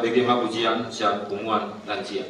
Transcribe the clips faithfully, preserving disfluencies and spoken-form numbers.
Bege ma pujian sian punguan lansia.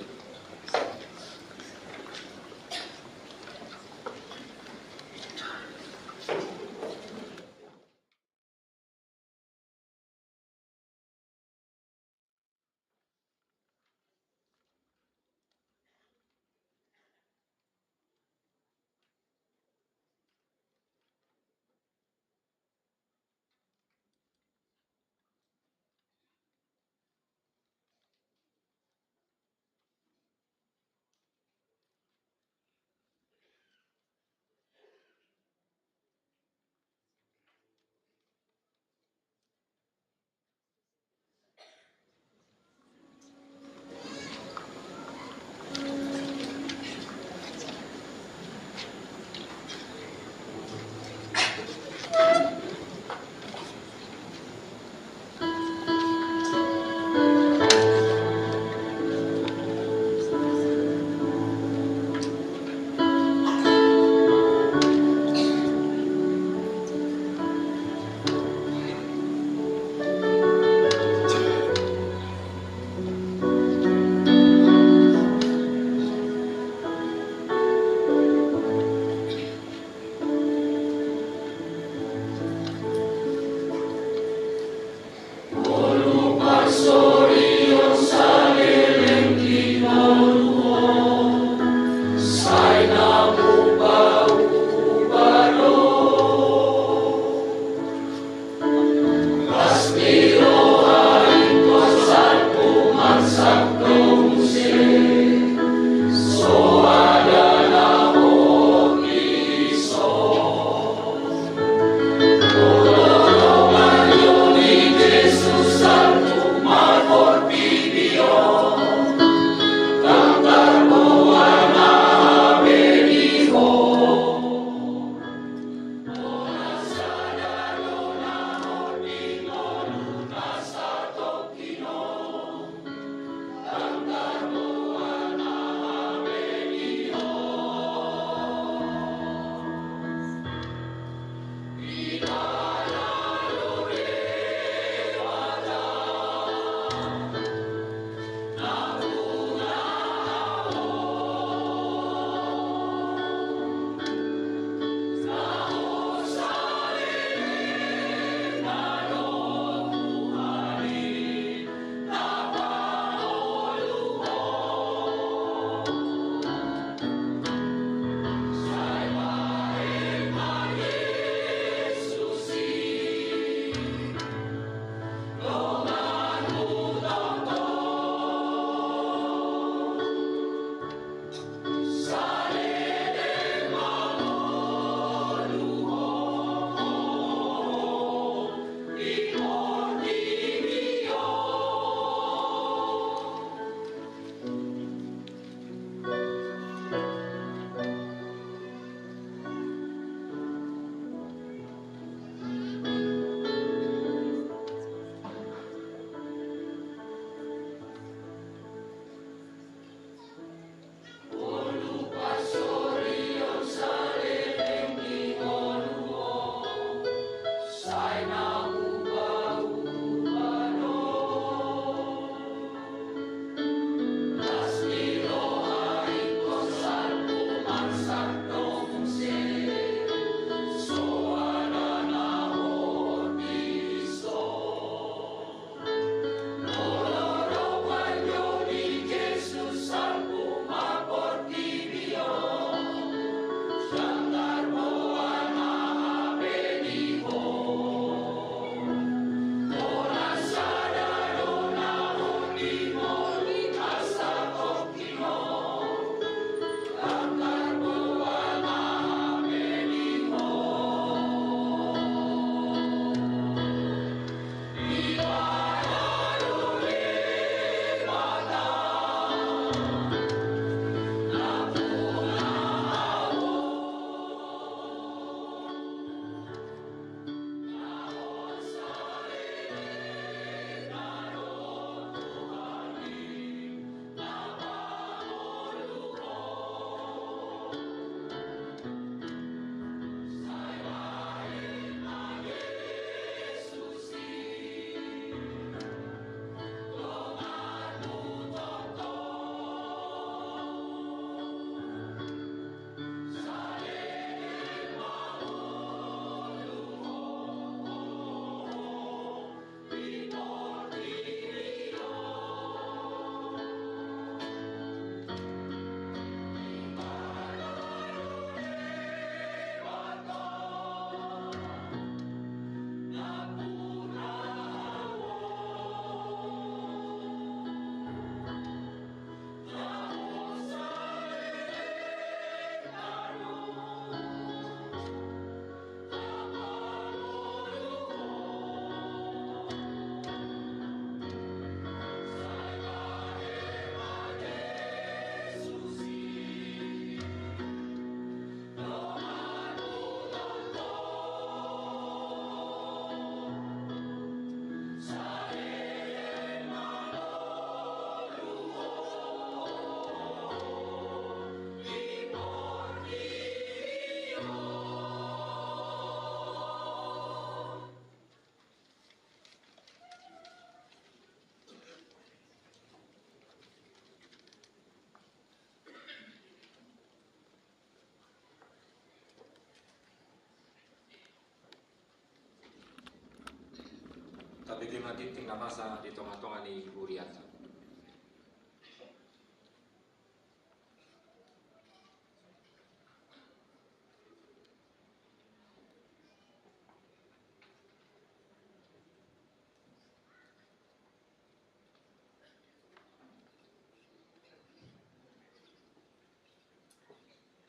Di ma tingting na masa di tonga-tonga ni hurianta.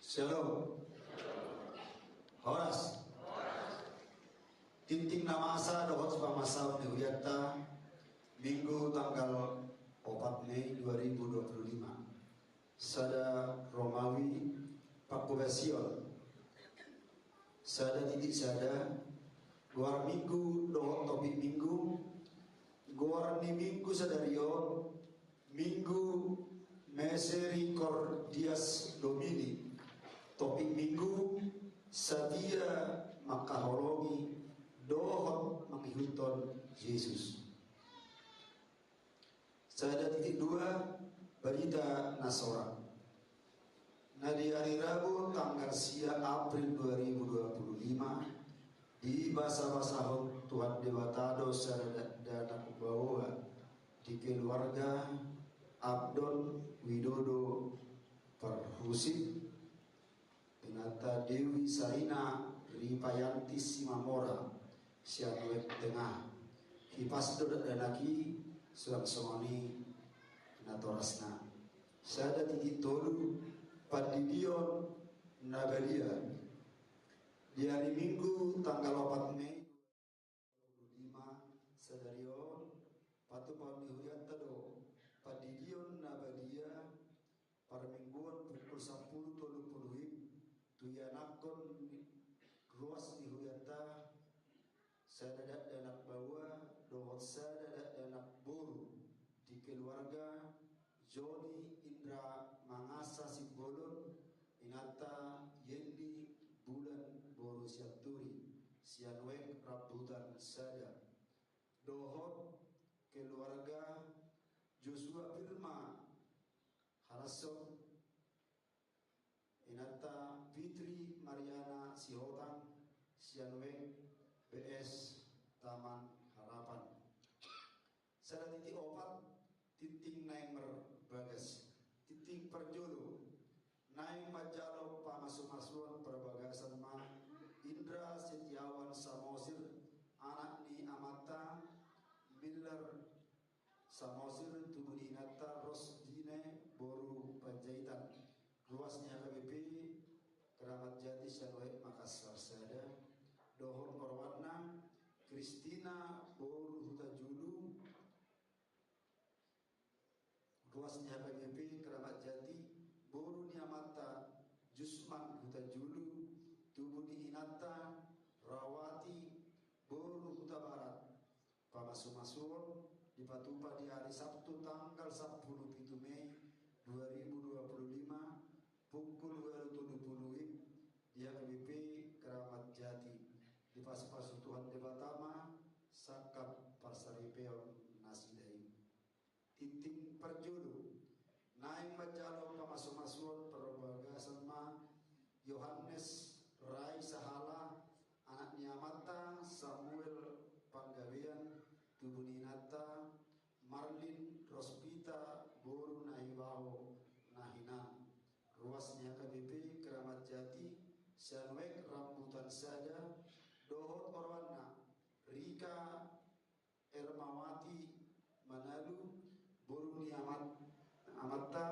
Shalom. Horas. Tingting na masa dohot pamasaon ni hurianta, Minggu tanggal opat Mei dua ribu dua puluh lima. Sada Romawi, pangkobasion. Sada titik sada, goar Minggu dohot topik Minggu. Goar ni Minggu sadari on, Minggu Misericordias Domini. Topik Minggu, satia mangkaholongi dohot mangihuthon Jesus. Sada titik dua, barita na sorat. Na di ari Rabu tanggal sia April dua ribu dua puluh lima, dibasabasahon Tuhan Debata do sada dakdanak baoa di keluarga Abdon Widodo Parhusip, inanta Dewi Sarina Ripayanti Simamora, sian Wek Tengah. Hipas do dakdanak i, suang songon i natorasna. Sada titik tolu, pandidion na badia. Di ari Minggu tanggal opat Mei dua ribu dua puluh lima, sadari on, patupaon ni hurianta do pandidion na badia, parmingguon pukul sampulu tolu pulu wib, tu ianakhon ruas ni hurianta, sada dakdanak baoa dohot sada dakdanak boru di keluarga Joni Indra Mangasa Simbolon, inanta Yendi Bulan boru Sianturi, sian Wek Rambutan sada, dohot keluarga Joshua Firma Harason, inanta Fitri Mariana Sihotang, sian Wek B S Taman Harapan. Sada titik opat, tingting naeng marbagas. Tingting parjolo, naeng manjalo pamasumasuon parbagason ma Indra Setiawan Samosir, anak ni amanta Miller Samosir, tubu ni inanta Rosdine boru Panjaitan. Ruas ni H K B P Keramat Jati sian Wek Makassar sada, dohot oroanna Kristina boru Hutajulu. Ruas ni H K B P Keramat Jati, boru ni amanta Jusman Hutajulu, tubu ni inanta Rawati boru Hutabarat. Pamasumasuon dipatupa di ari Sabtu tanggal sampulu pitu Mei dua ribu dua puluh lima, pukul ualu tolu pulu wib, di H K B P Keramat Jati. Dipasupasu Tuhan Debata ma sangkap parsaripeon nasida i. Tingting parjolo, naeng manjalo pamasumasuon parbagason ma Yohanes Rai Sahala, anak ni amanta Samuel Panggabean, tubu ni inanta Marlin Rospita boru Nahibaho Nahinan. Ruas ni H K B P Keramat Jati sian Wek Rambutan sada, dohot oroanna Rika Ermawati Manalu, boru ni amat, amanta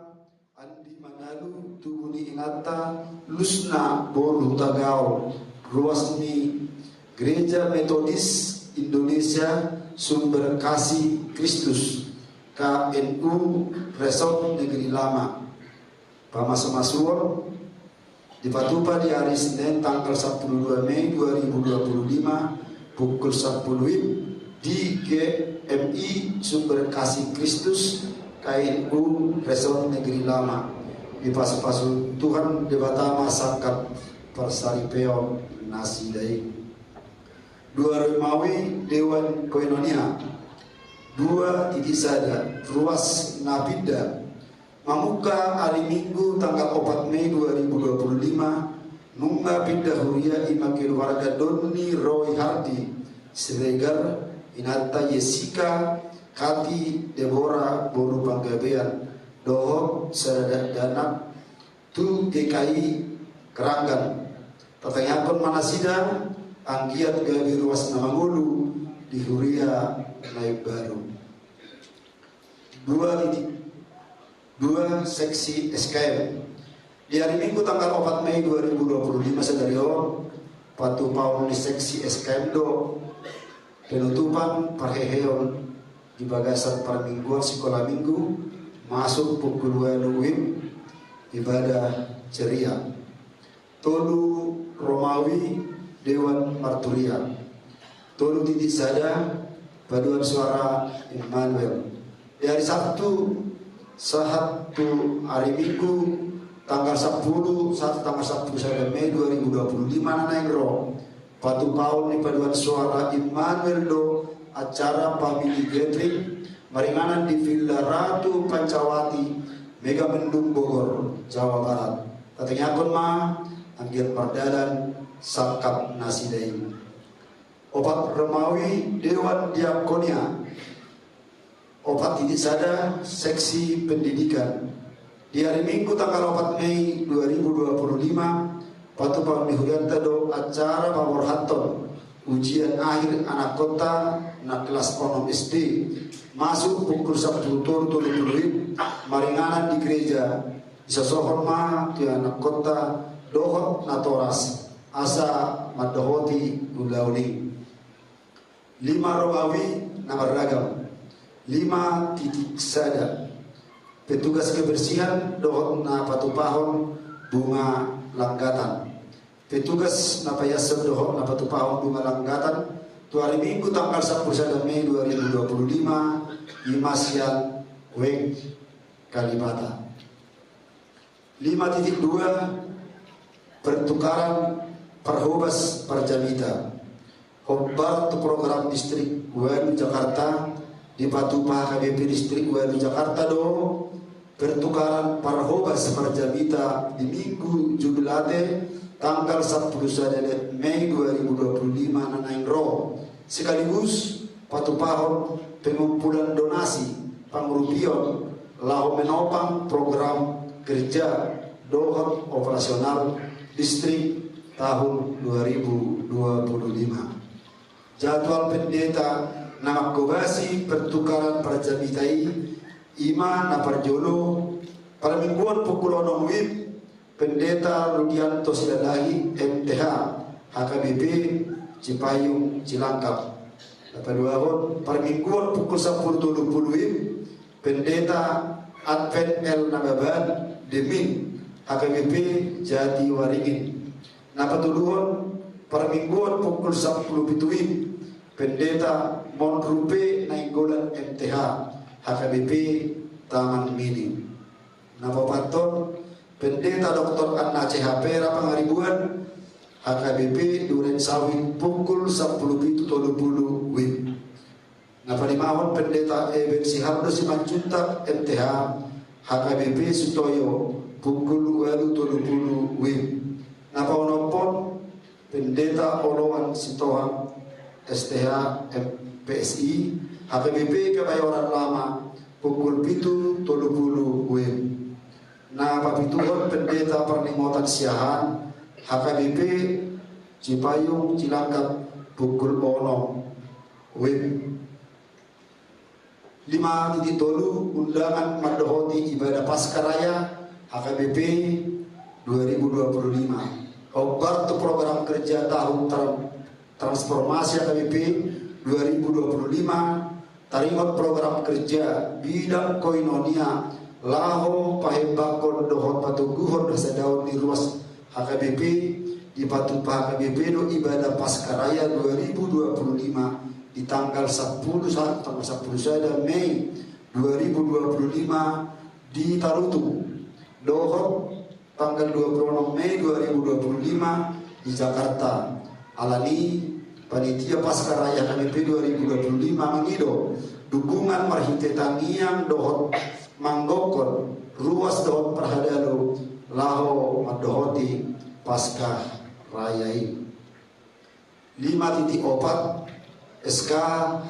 Andi Manalu, tubu ni inanta Lusna boru Hutagaol. Ruas ni Gereja Metodis Indonesia Sumber Kasih Kristus, K N U Resort Negeri Lama. Pamasumasuon dipatupa di ari Senin tanggal sampulu dua Mei dua ribu dua puluh lima, pukul sampulu wib, di G M I Sumber Kasih Kristus, K N U Resort Negeri Lama. Dipasupasu Tuhan Debata ma sangkap parsaripeon nasida i. Dua Romawi, Dewan Koinonia. Dua titik sada, ruas na pinda. Mamungka ari Minggu tanggal opat Mei dua ribu dua puluh lima, nunga pinda huria i ma keluarga Doni Roy Hardi Siregar, Inanta Jessica, Kati, Deborah boru Panggabean, dohot sada dakdanak tu G K I Keranggan. Tatangiangkon ma nasida anggiat gabe ruas na mangolu di huria na imbaru. Dua titik dua, seksi S K M. Di hari Minggu tanggal opat Mei dua ribu dua puluh lima sadari on, patupahon ni seksi S K M do penutupan parheheon di bagasan parmingguan sikola minggu, masuk pukul ualu WIB, ibadah ceria. Tolu Romawi, Dewan Marturia. Tolu titik sada, paduan suara Immanuel. Di hari Sabtu, sahat tu hari Minggu, tanggal sampulu, sahat tu tanggal sampulu sada Mei dua ribu dua puluh lima na naeng ro, patupahon ni paduan suara Immanuel do acara family gathering maringanan di Villa Ratu Pancawati, Megamendung, Bogor, Jawa Barat. Tatangiangkon ma anggiat mardalan sangkap nasida i. Opat Romawi, Dewan Diakonia. Opat titik sada, seksi pendidikan. Di hari Minggu tanggal opat Mei dua ribu dua puluh lima, patupahon ni hurianta do acara paborhathon ujian akhir anakkonta na kelas onom S D, masuk pukul sampulu tolu tolu pulu WIB, maringanan di gereja. Disosohon ma tu anakkonta dohot natoras asa mandohoti ulaon i. Lima Romawi na marragam. Lima titik sada, petugas kebersihan dohot na patupahon bunga langgatan. Petugas na paiashon dohot na patupahon bunga langgatan tu hari Minggu tanggal sampulu sada Mei dua ribu dua puluh lima, i ma sian Weng Kalibata. Lima titik dua, pertukaran parhobas parjamita. Hombar tu program Distrik Ualu Jakarta, dipatupa H K B P Distrik Ualu Jakarta do pertukaran parhobas parjamita di Minggu Jubilate tanggal sampulu sada Mei dua ribu dua puluh lima na naeng ro, sekaligus patupahon pengumpulan donasi pangurupion laho menopang program kerja dohot operasional distrik tahun dua ribu dua puluh lima. Jadwal pendeta na manghobasi pertukaran parjamita i, i ma na parjolo, parmingguon pukul onom WIB, Pendeta Rudianto Silalahi, M T H, H K B P Cipayung Cilangkap. Na paduahon, parmingguon pukul sampulu tolu pulu WIB, Pendeta Advent L Nababan, Demin, H K B P Jatiwaringin. Na patoluhon, parmingguon pukul sampulu pitu WIB, Pendeta Monrupe Nainggolan, M T H, H K B P Taman Mini. Na paopathon, Pendeta Doktor Anna Cehapera Pangaribuan, H K B P Duren Sawit, pukul sampulu pitu tolu pulu WIB. Na palimahon, Pendeta Eben Sihardo Simanjuntak, M T H, H K B P Sutoyo, pukul ualu tolu pulu WIB. Na paonomhon, Pendeta Oloan Sitohang, S T H, M P S I, H K B P Kebayoran Lama, pukul pitu tolu pulu WIB. Na papituhon, Pendeta Parningotan Siahaan, H K B P Cipayung Cilangkap, pukul onom WIB. Lima titik tolu, undangan mandohoti ibadah Paskah Raya H K B P dua ribu dua puluh lima. Hombar tu program kerja tahun tran-, transformasi H K B P dua ribu dua puluh lima, taringot program kerja bidang koinonia laho pahembangkon dohot patoguhon hasadaon ni ruas H K B P, dipatupa H K B P do ibadah Paskah Raya dua ribu dua puluh lima di tanggal sampulu sa-, tanggal sampulu sada Mei dua ribu dua puluh lima di Tarutung, dohot tanggal dua puluh onom Mei dua ribu dua puluh lima di Jakarta. Alani panitia Paskah Raya H K B P dua ribu dua puluh lima mangido dukungan marhite tangiang dohot manggokhon ruas dohot parhalado laho mandohoti Paskah Raya i. Lima titik opat, S K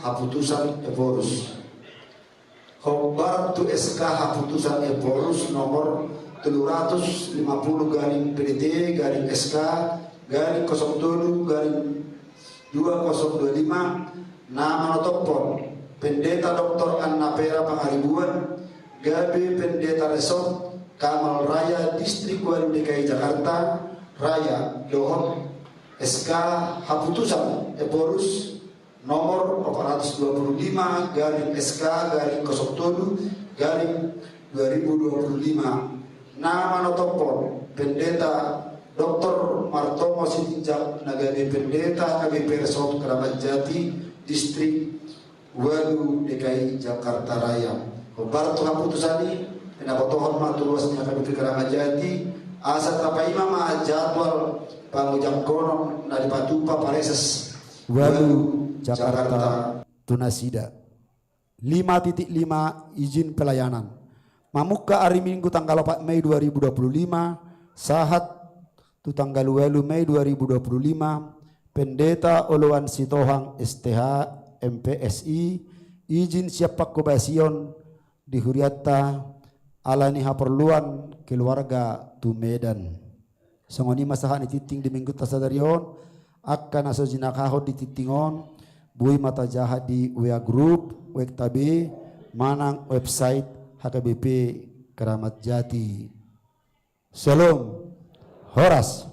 Haputusan Ephorus. Hombar tu S K Haputusan Ephorus nomor tolu ratus lima puluh garing P D T garing S K garing kosong tolu garing dua kosong dua lima, na manotophon Pendeta Doktor Anna Vera Pangaribuan, gabe Pendeta Resort Kamal Raya Distrik Walu D K I Jakarta Raya, dohot S K Haputusan Ephorus nomor opat ratus dua puluh lima garing S K garing kosong tolu garing dua ribu dua puluh lima, na manotophon Pendeta Doktor Martomo Sitinjak, na gabe Pendeta H K B P Resort Keramat Jati Distrik Walu D K I Jakarta Raya. Hombar tu haputusan i, pinabotohon ma tu ruas ni H K B P Keramat Jati, asa tapaima ma jadwal pangojangkonon na dipatupa Pareses Walu Jakarta tu nasida. Lima titik lima, izin pelayanan. Mamungka ari Minggu tanggal opat Mei dua ribu dua puluh lima, sahat tu tanggal walu Mei dua ribu dua puluh lima, Pendeta Oloan Sitohang S T H, M P S I, izin siap pangkobasion di hurianta ala ni haporluan keluarga tu Medan. Songon i ma sahat ni tingting di Minggunta sadari on. Angka na so jinangkahon di tingting on, boi ma tajaha di W A group, W K B, manang website H K B P Keramat Jati. Shalom. Horas.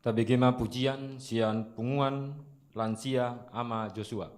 Tabege ma pujian sian punguan lansia Ama Josua.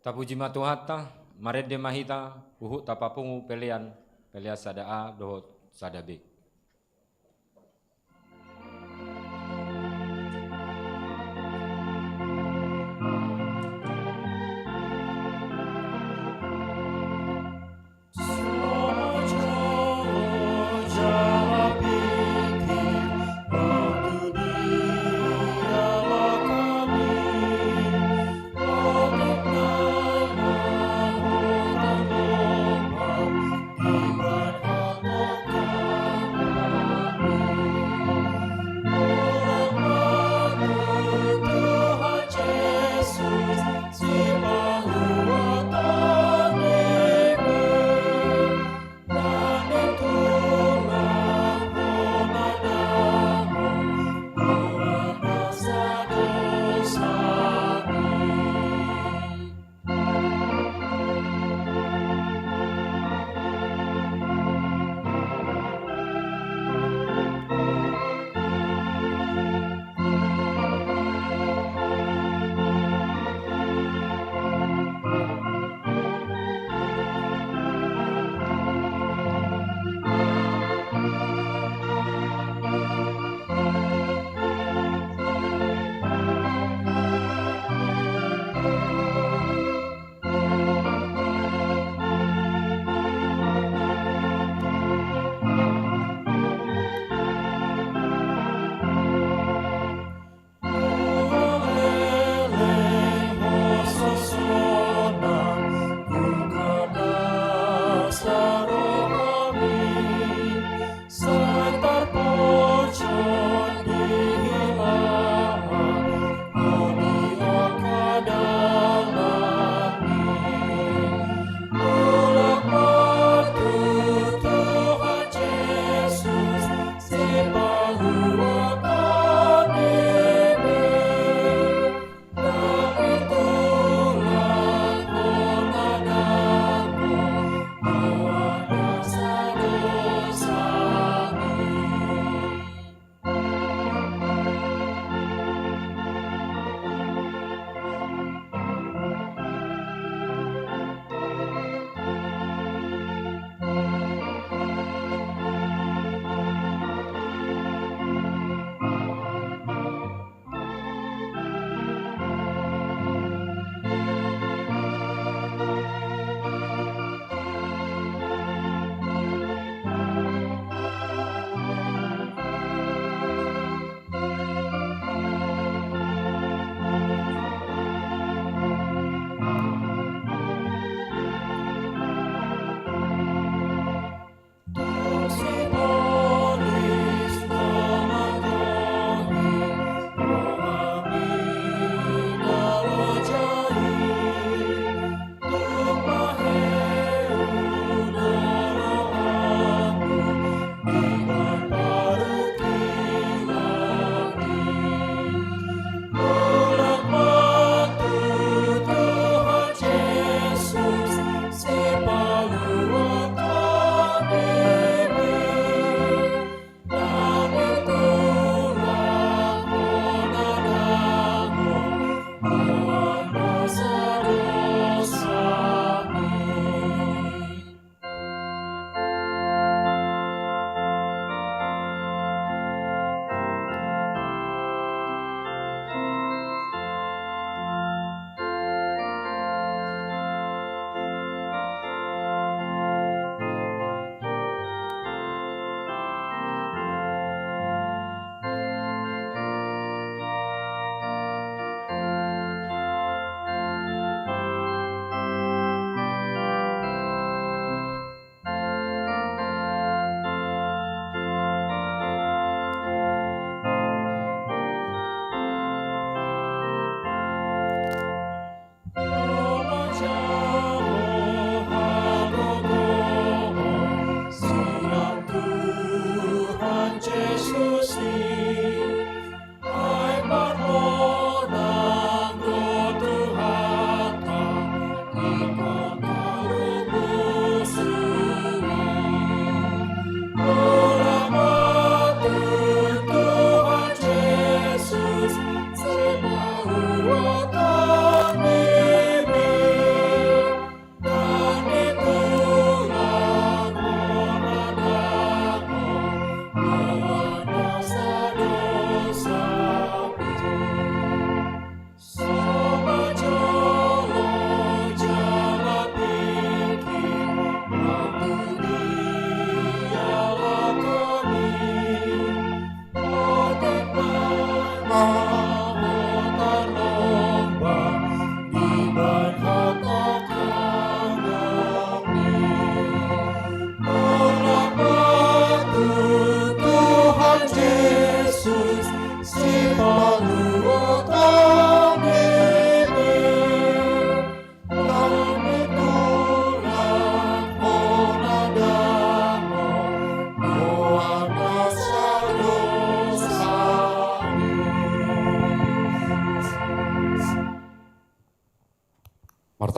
Tapuji ma Tuhanta, marende ma hita, huhut tapapungu pelean, pelean sada A dohot sada B.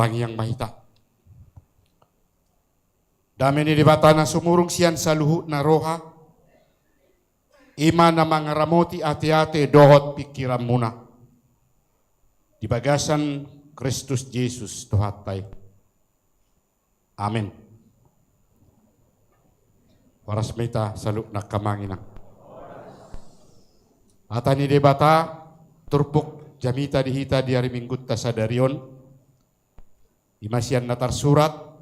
Tangiang ma hita. Dame ni Debata na sumurung sian saluhutna roha, i ma na mangaramoti ateate dohot pingkiranmuna di bagasan Kristus Jesus Tuhanta i. Amen. Horas ma hita saluhutna, angka amang inang. Hata ni Debata turpuk jamita di hita di ari Minggunta sadari on, i ma sian na tarsurat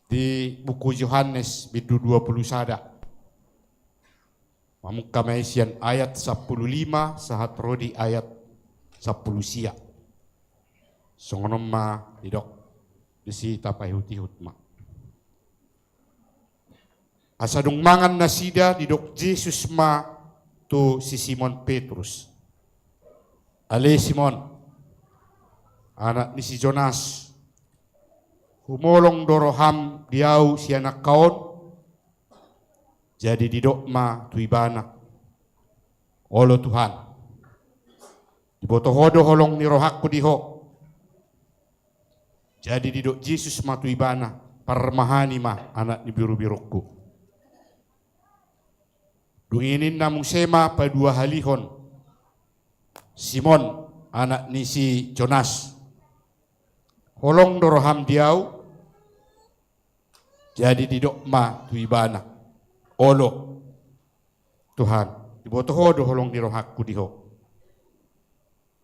di buku Johannes bindu dua pulu sada. Mamungka ma i sian ayat sampulu lima sahat ro di ayat sampulu sia. Songon on ma didok, disi tapaihut-ihut ma. Asa dung mangan nasida, didok Jesus ma tu si Simon Petrus: Ale Simon, anak ni si Jonas, humolong do roham di ahu sian angka on? Jadi didok ma tu ibana: Olo Tuhan, diboto ho do holong ni rohangku di ho. Jadi didok Jesus ma tu ibana: Parmahani ma, anak ni birubirungku. Dung i ninna muse ma paduahalihon: Simon, anak ni si Jonas, holong do roham di ahu? Jadi didok ma tu ibana: Olo Tuhan, diboto ho do holong ni rohangku di ho.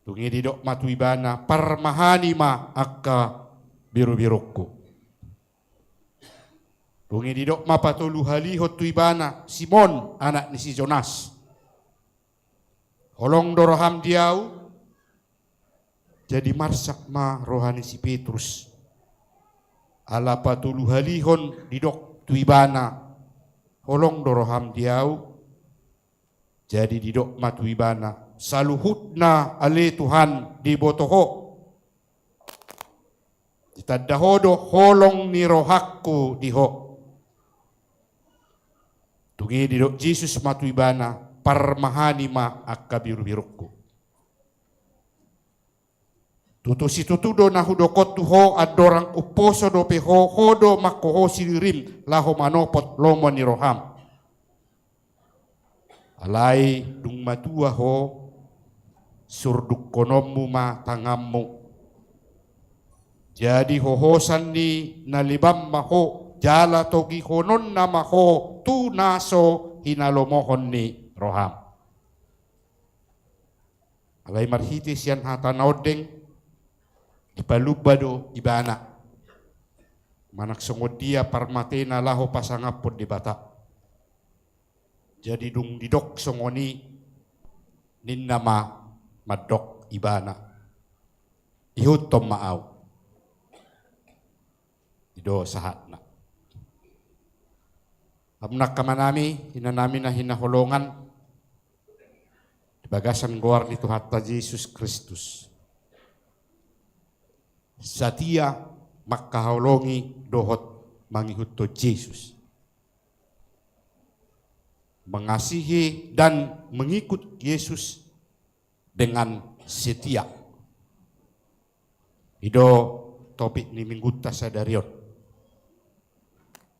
Dung i didok ma tu ibana: Parmahani ma angka birubirungku. Dung i didok ma patoluhalihon tu ibana: Simon, anak ni si Jonas, holong do roham di ahu? Jadi marsak ma roha ni si Petrus, ala patoluhalihon didok tu ibana: Holong do roham di ahu? Jadi didok ma tu ibana: Saluhutna ale Tuhan, diboto ho. Ditanda ho do holong ni rohangku di ho. Dung i didok Jesus ma tu ibana: Parmahani ma angka birubirungku. Tutu situtu do na hudok on tu ho, andorang umposo dope ho, ho do manghohosi dirim laho manopot lomo ni roham. Alai dung matua ho, surdukkononmu ma tanganmu. Jadi hohosan ni na leban ma ho, jala togihononna ma ho tu na so hinalomohon ni roham. Alai marhite sian hata na ondeng, dipalumba do ibana manang songon dia parmatena laho pasangaphon Debata. Jadi dung didok songon i, ninna ma mandok ibana: Ihuthon ma ahu. I do sahatna. Hamu angka amanami, inanami na hinaholongan di bagasan goar ni Tuhanta Jesus Kristus. Satia mangkaholongi dohot mangihuthon Jesus. Mengasihi dan mengikut Yesus dengan setia. I do topik ni Minggunta sadari on.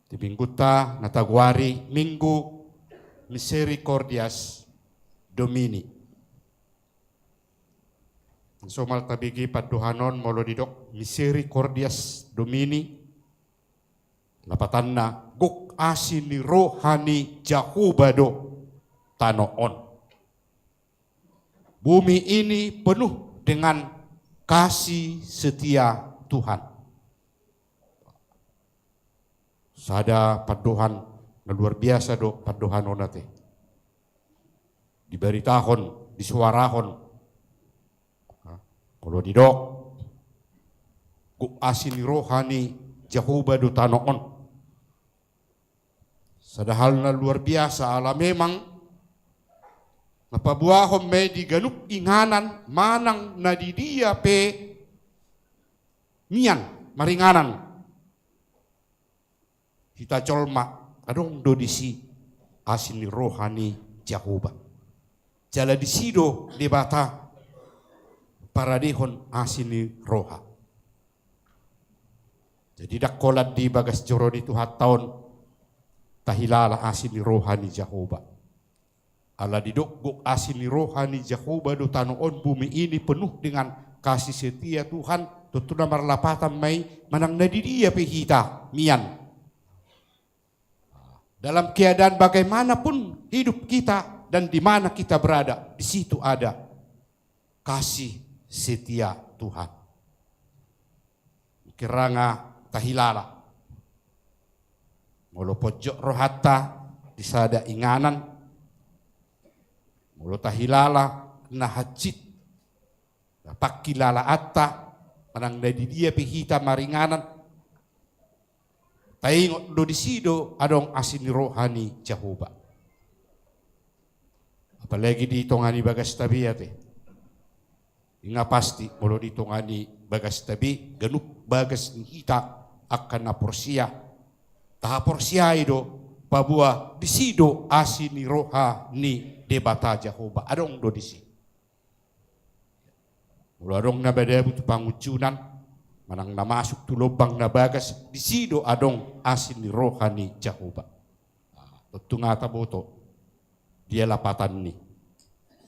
Di Minggunta na tagoari Minggu Misericordias Domini. Somal tabege pandohan on, molo didok Misericordias Domini, lapatanna gok asi ni roha ni Jahowa do tano on. Bumi ini penuh dengan kasih setia Tuhan. Sada pandohan na luar biasa do pandohan on ate. Dibaritahon, disuarahon. Molo didok gok asi ni roha ni Jahowa do tano on. Sada hal na luar biasa, ala memang na paboahon ma i di ganup inganan manang na di dia pe nian maringanan. Hita jolma adong do disi asi ni roha ni Jahowa. Jala disi do Debata paradehon asi ni roha. Jadi ndang holan di bagas joro ni Tuhanta on tahilala asi ni roha ni Jahowa. Ala didok gok asi ni roha ni Jahowa do tano on, bumi ini penuh dengan kasih setia Tuhan, tontu na marlapatan ma i manang na di dia pe hita mian. Dalam keadaan bagaimanapun hidup kita dan di mana kita berada, di situ ada kasih setia Tuhan. Kiranya tahilala. Molo ponjot rohanta di sada inganan, molo tahilala na hansit na pangkilalaanta, manang na di dia pe hita maringanan, taingot do disi do adong asi ni roha ni Jahowa. Apalagi di tonga ni bagasta be ate. Inga pasti molo di tonga ni bagasta be, ganup bagas ni hita angka na porsea, tahaporseai do paboa disi do asi ni roha ni Debata Jahowa, adong do disi. Molo adong na madabu tu pangunjunan, manang na masuk tu lombang na bagas, disi do adong asi ni roha ni Jahowa. Ah, tontu nga taboto dia lapatanni.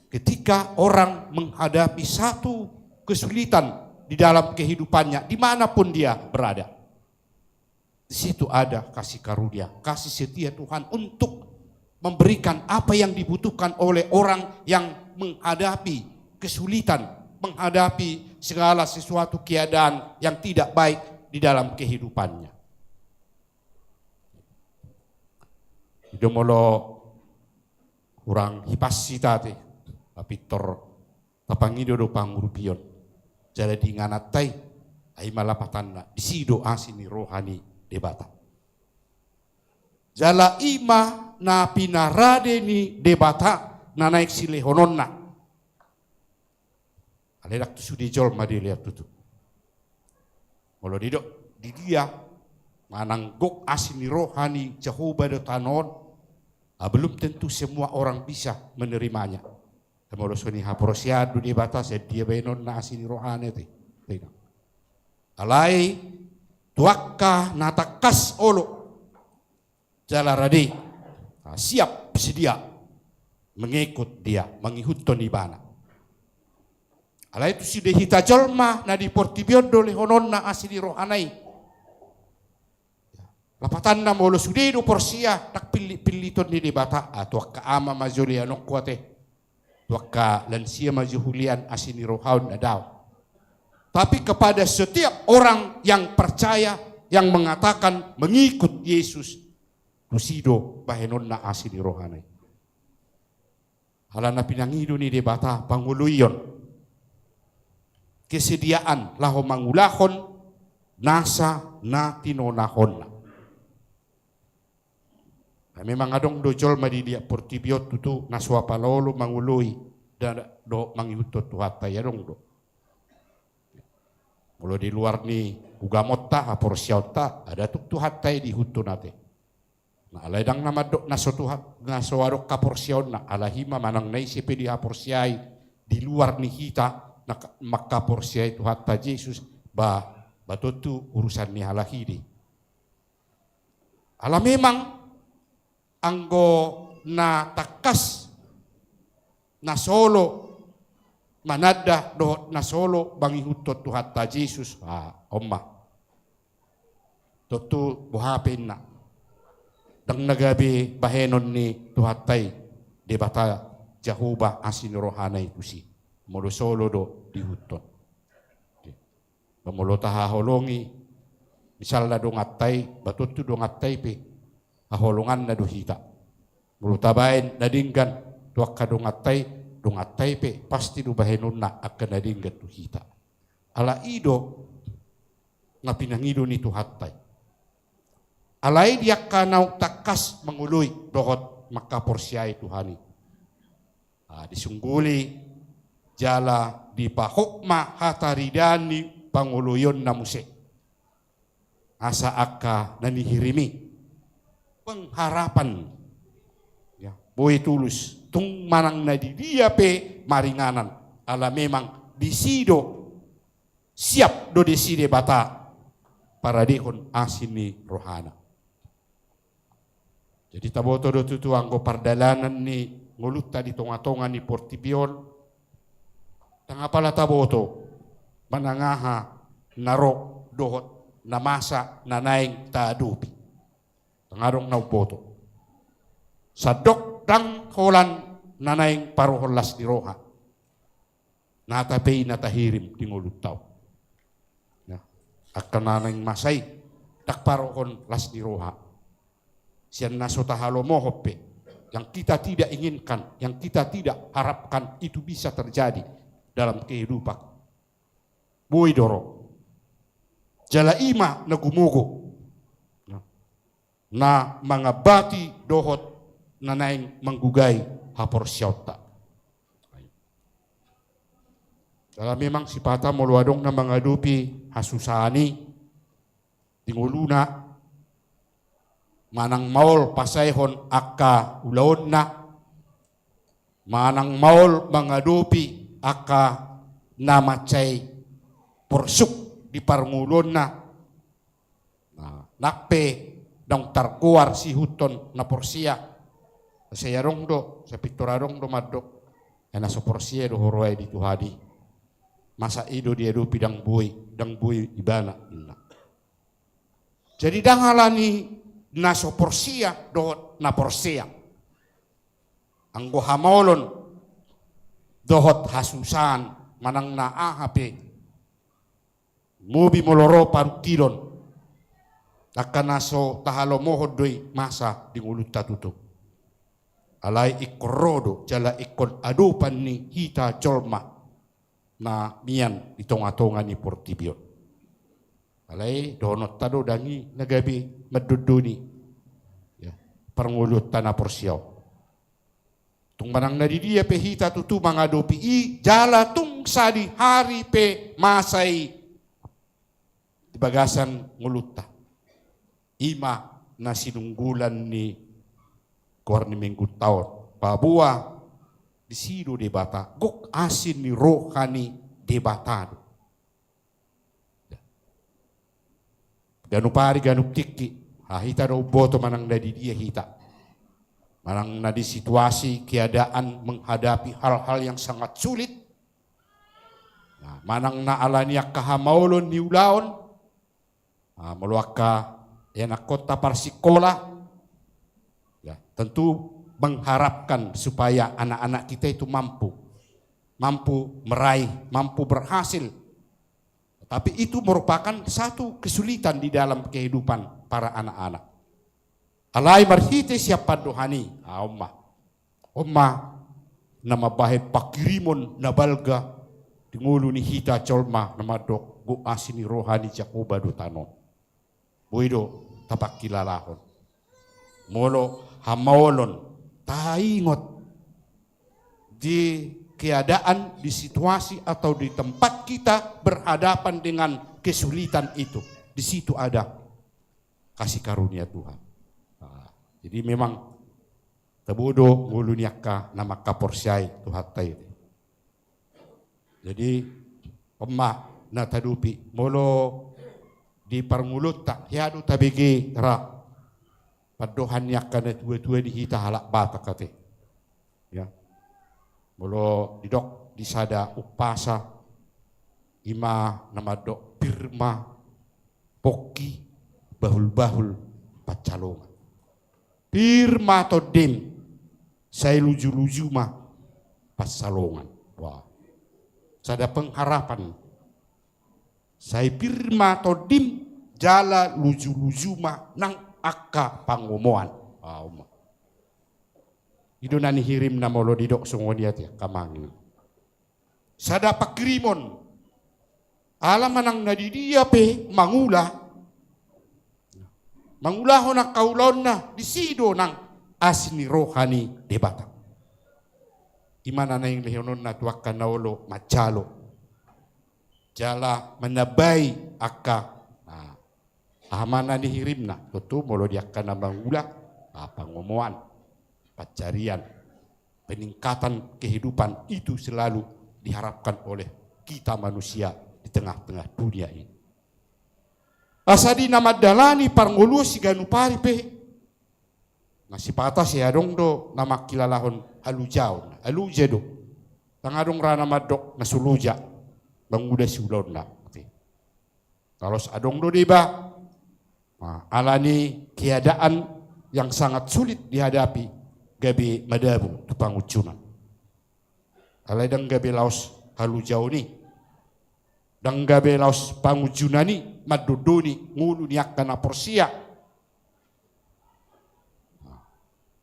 Ketika orang menghadapi satu kesulitan di dalam kehidupannya, dimanapun dia berada, di situ ada kasih karunia, kasih setia Tuhan untuk memberikan apa yang dibutuhkan oleh orang yang menghadapi kesulitan, menghadapi segala sesuatu keadaan yang tidak baik di dalam kehidupannya. I do molo hurang hipas hita ate, tapintor tapangido do pangurupion. Jala di ingananta i, ai ma lapatanna, disi do asi ni roha ni Debata. Jala i ma na pinarade ni Debata na naeng silehononna. Alai ndang tu sude jolma dilehon tutu. Molo didok di dia manang gok asi ni roha ni Jahowa do tano on, ah, belum tentu semua orang bisa menerimanya. Molo so nihaporseai do Debata, sai dia baenonna asi ni rohana ate. Alai tu angka na tangkas olo jala rade, ah, siap sedia mengikut dia, mangihuthon ibana. Alai tu sude hita jolma na di portibi on do lehononna asi ni rohana i. Lapatanna molo sude do porsea, ndang pillit-pillithon ni Debata, ah, tu angka ama ma jo leanonku ate, tu angka lansia ma jo hulean asi ni roha on, na dao. Tapi kepada setiap orang yang percaya, yang mengatakan mengikut Yesus, tusi do bahenonna asi ni rohana i. Ala na pinangido ni Debata pangoloion, kesediaan laho mangulahon nasa na tinonahonna. Nah, memang adong do jolma di liat portibi on tutu na so apala olo mangoloi da-, dohot mangihuthon Tuhanta i, adong do. Molo di luar ni ugamonta, haporseaonta, ada tung Tuhanta i diihuthon ate. Nah, alai ndang na mandok na so Tuhan, na so adong haporseaonna, alai i ma manang na ise pe dihaporseai di luar ni hita na ka-, mangkaporseai Tuhanta Jesus, ba, ba tontu urusan ni halak i do i. Ala memang anggo na tangkas na so olo mananda dohot na so olo mangihuthon Tuhanta Jesus, ah, on ma. Tontu boha pe inna, ndang na gabe bahenon ni Tuhanta i Debata Jahowa asi ni rohana i tusi, molo so olo do diihuthon. Ba molo tahaholongi misalna donganta i, ba tontu donganta i pe haholonganna do hita. Molo tabaen na denggan tu angka donganta i, donganta i pe pasti do bahenonna angka na denggan tu hita. Ala i do na pinangido ni Tuhanta i. Alai di angka naung tangkas mangoloi dohot mangkaporseai Tuhan i, ah, disungguli jala dipahot ma hataridaan ni pangoloionna muse. Asa angka na nihirim i, pengharapan, ya, boi tulus, tung manang na di dia pe maringanan, ala memang disi do, siap do disi Debata paradehon asi ni rohana. Jadi taboto do tutu anggo pardalanan ni ngolunta di tonga-tonga ni portibi on, ndang apala taboto manang aha na ro dohot na masa na naeng taadopi. Ndang adong na umboto. Sandok ndang holan na naeng parohon las ni roha. Nata pe i na tahirim di ngolunta on. Ya. Angka na naeng masa i ndang parohon las ni roha. Sian na so tahalomohon pe, yang kita tidak inginkan, yang kita tidak harapkan itu bisa terjadi dalam kehidupan. Boi do ro. Jala i ma na gumogo. Ya. Na mangambati dohot na naeng manggugai haporseaonta. Jala memang sipata molo adong na mangadopi hasusaan i di ngoluna, manang maol pasaehon angka ulaonna, manang maol mangadopi angka na mansai porsuk di parngoluonna. Nah, nang pe ndang targoar siihuthon na porsea. Sai adong do, sai pintor adong do mandok, ai na so porsea do huroha i di Tuhan i. Masa i do diadopi ndang boi, ndang boi ibana. Nah. Jadi ndang alani na so porsea dohot na porsea. Anggo hamaolon dohot hasusaan manang na aha pe, lobi molo ro parungkilon, angka na so tahalomohon do i masa di ngolunta tutu. Alai ingkon ro do jala ingkon adopan ni hita jolma na mian di tonga-tonga ni portibi on. Alai dohononta do ndang i na gabe mandondoni, ya, parngoluonta na porsea on. Tung manang na di dia pe hita tutu mangadopi i, jala tung sadihari pe masa i di bagasan ngolunta. I ma na sinunggulan ni goar ni Minggunta on. Paboa disi do Debata, gok asi ni roha ni Debata do. Ganup ari, ganup tingki, ha hita do umboto manang na di dia hita. Manang na di situasi keadaan menghadapi hal-hal yang sangat sulit. Nah, manang na alani angka hamaolon ni ulaon. Nah, molo angka ianakhonta parsikola, ya, tentu mengharapkan supaya anak-anak kita itu mampu, mampu meraih, mampu berhasil. Tapi itu merupakan satu kesulitan di dalam kehidupan para anak-anak. Alai marhite sian pandohan i, ah, on ma. On ma na mambahen pangkirimon na balga di ngolu ni hita jolma na mandok, gok asi ni roha ni Jahowa do tano. Boi do tapangkilalahon. Molo hamaolon, taingot di keadaan, di situasi, atau di tempat kita berhadapan dengan kesulitan itu, di situ ada kasih karunia Tuhan. Nah, jadi memang tabo do ngolu ni angka na mangkaporseai Tuhanta i. Jadi on ma na tadopi, molo di parngoluonta hea do tabege ra pandohan ni angka na tua-tua di hita halak Batak ate. Ya. Molo didok di sada umpasa, i ma na mandok, pir ma pongki, bahul-bahul pansalongan. Pir ma tondim, sai luju-luju ma pansalongan. Wah. Sada pengharapan. Sai pir ma tondim, jala luju-luju ma nang angka pangomoan. Wah, on ma. I do na nihirimna molo didok songon i ate angka amang. Sada pangkirimon. Ala manang na di dia pe mangula, mangulahon angka ulaonna, disi do nang asi ni roha ni Debata. I ma na naeng lehononna tu angka na olo manjalo jala manambai angka, nah, aha ma na nihirimna, tontu molo di angka na mangula, ah, pangomoan, pancarian, peningkatan kehidupan itu selalu diharapkan oleh kita manusia di tengah-tengah dunia ini. Asa di na mandalani parngoluon siganup ari pe, na sipata sai adong do na mangkilalahon halujaon, haluja do. Ndang adong ra na mandok na so loja mangula siulaonna. Oke. Talos adong do deba. Nah, alani keadaan yang sangat sulit dihadapi, gabe madabu tu pangunjunan. Alai ndang gabe laos halujaon i, ndang gabe laos pangunjunan i mandondoni ngolu ni angka na porsea. Nah,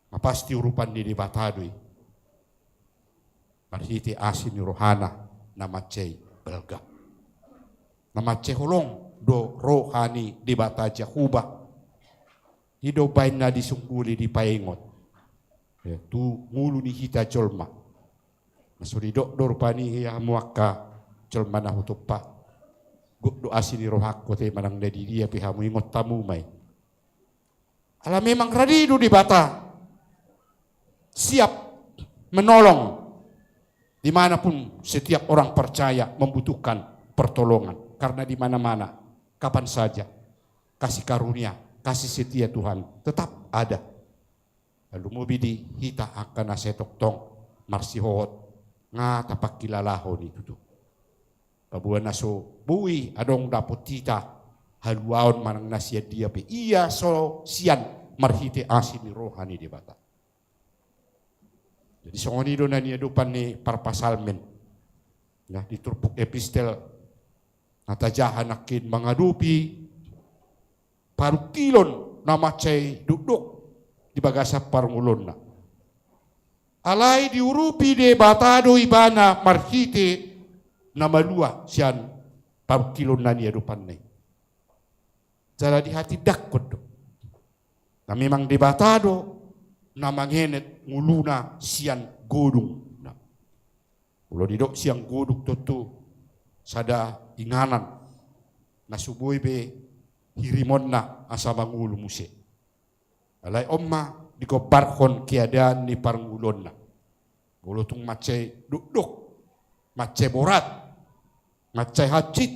na pasti urupan ni Debata do i. Marhite asi ni rohana na mansai balga, na mansai holong do roha ni Debata Jahowa. I do umbaen na disungguli dipaingot, ya, tu ngolu ni hita jolma. Na so didok do rupani, ia hamu angka jolma na hutompa, gok do asi ni rohangku ate, manang na di dia pe hamu, ingot hamu ma i. Ala memang radi do Debata siap menolong di mana pun setiap orang percaya membutuhkan pertolongan. Karena di mana-mana, kapan saja, kasih karunia, kasih setia Tuhan tetap ada. Lumobi di hita angka na sai tongtong marsihohot, nga tapangkilalahon i tutu. Paboa na so boi adong dapot hita haluaon manang na sian dia pe, ia so sian marhite asi ni roha ni Debata. Jadi songon i do na niadopan ni parpsalmen. Nah, di turpuk epistel na tajaha nangkin, mangadopi parungkilon na mansai dokdok di bagasan parngoluonna. Alai diurupi Debata do ibana marhite na malua sian parungkilon na niadopanna i. Jala dihatindangkon do. Na memang Debata do na mangenet ngoluna sian godung. Nah, molo didok sian godung tontu sada inganan na so boi be hirimonna asa mangolu muse. Alai on ma digombarhon keadaan ni parngoluonna. Molo tung mansai dokdok, mansai borat, mansai hansit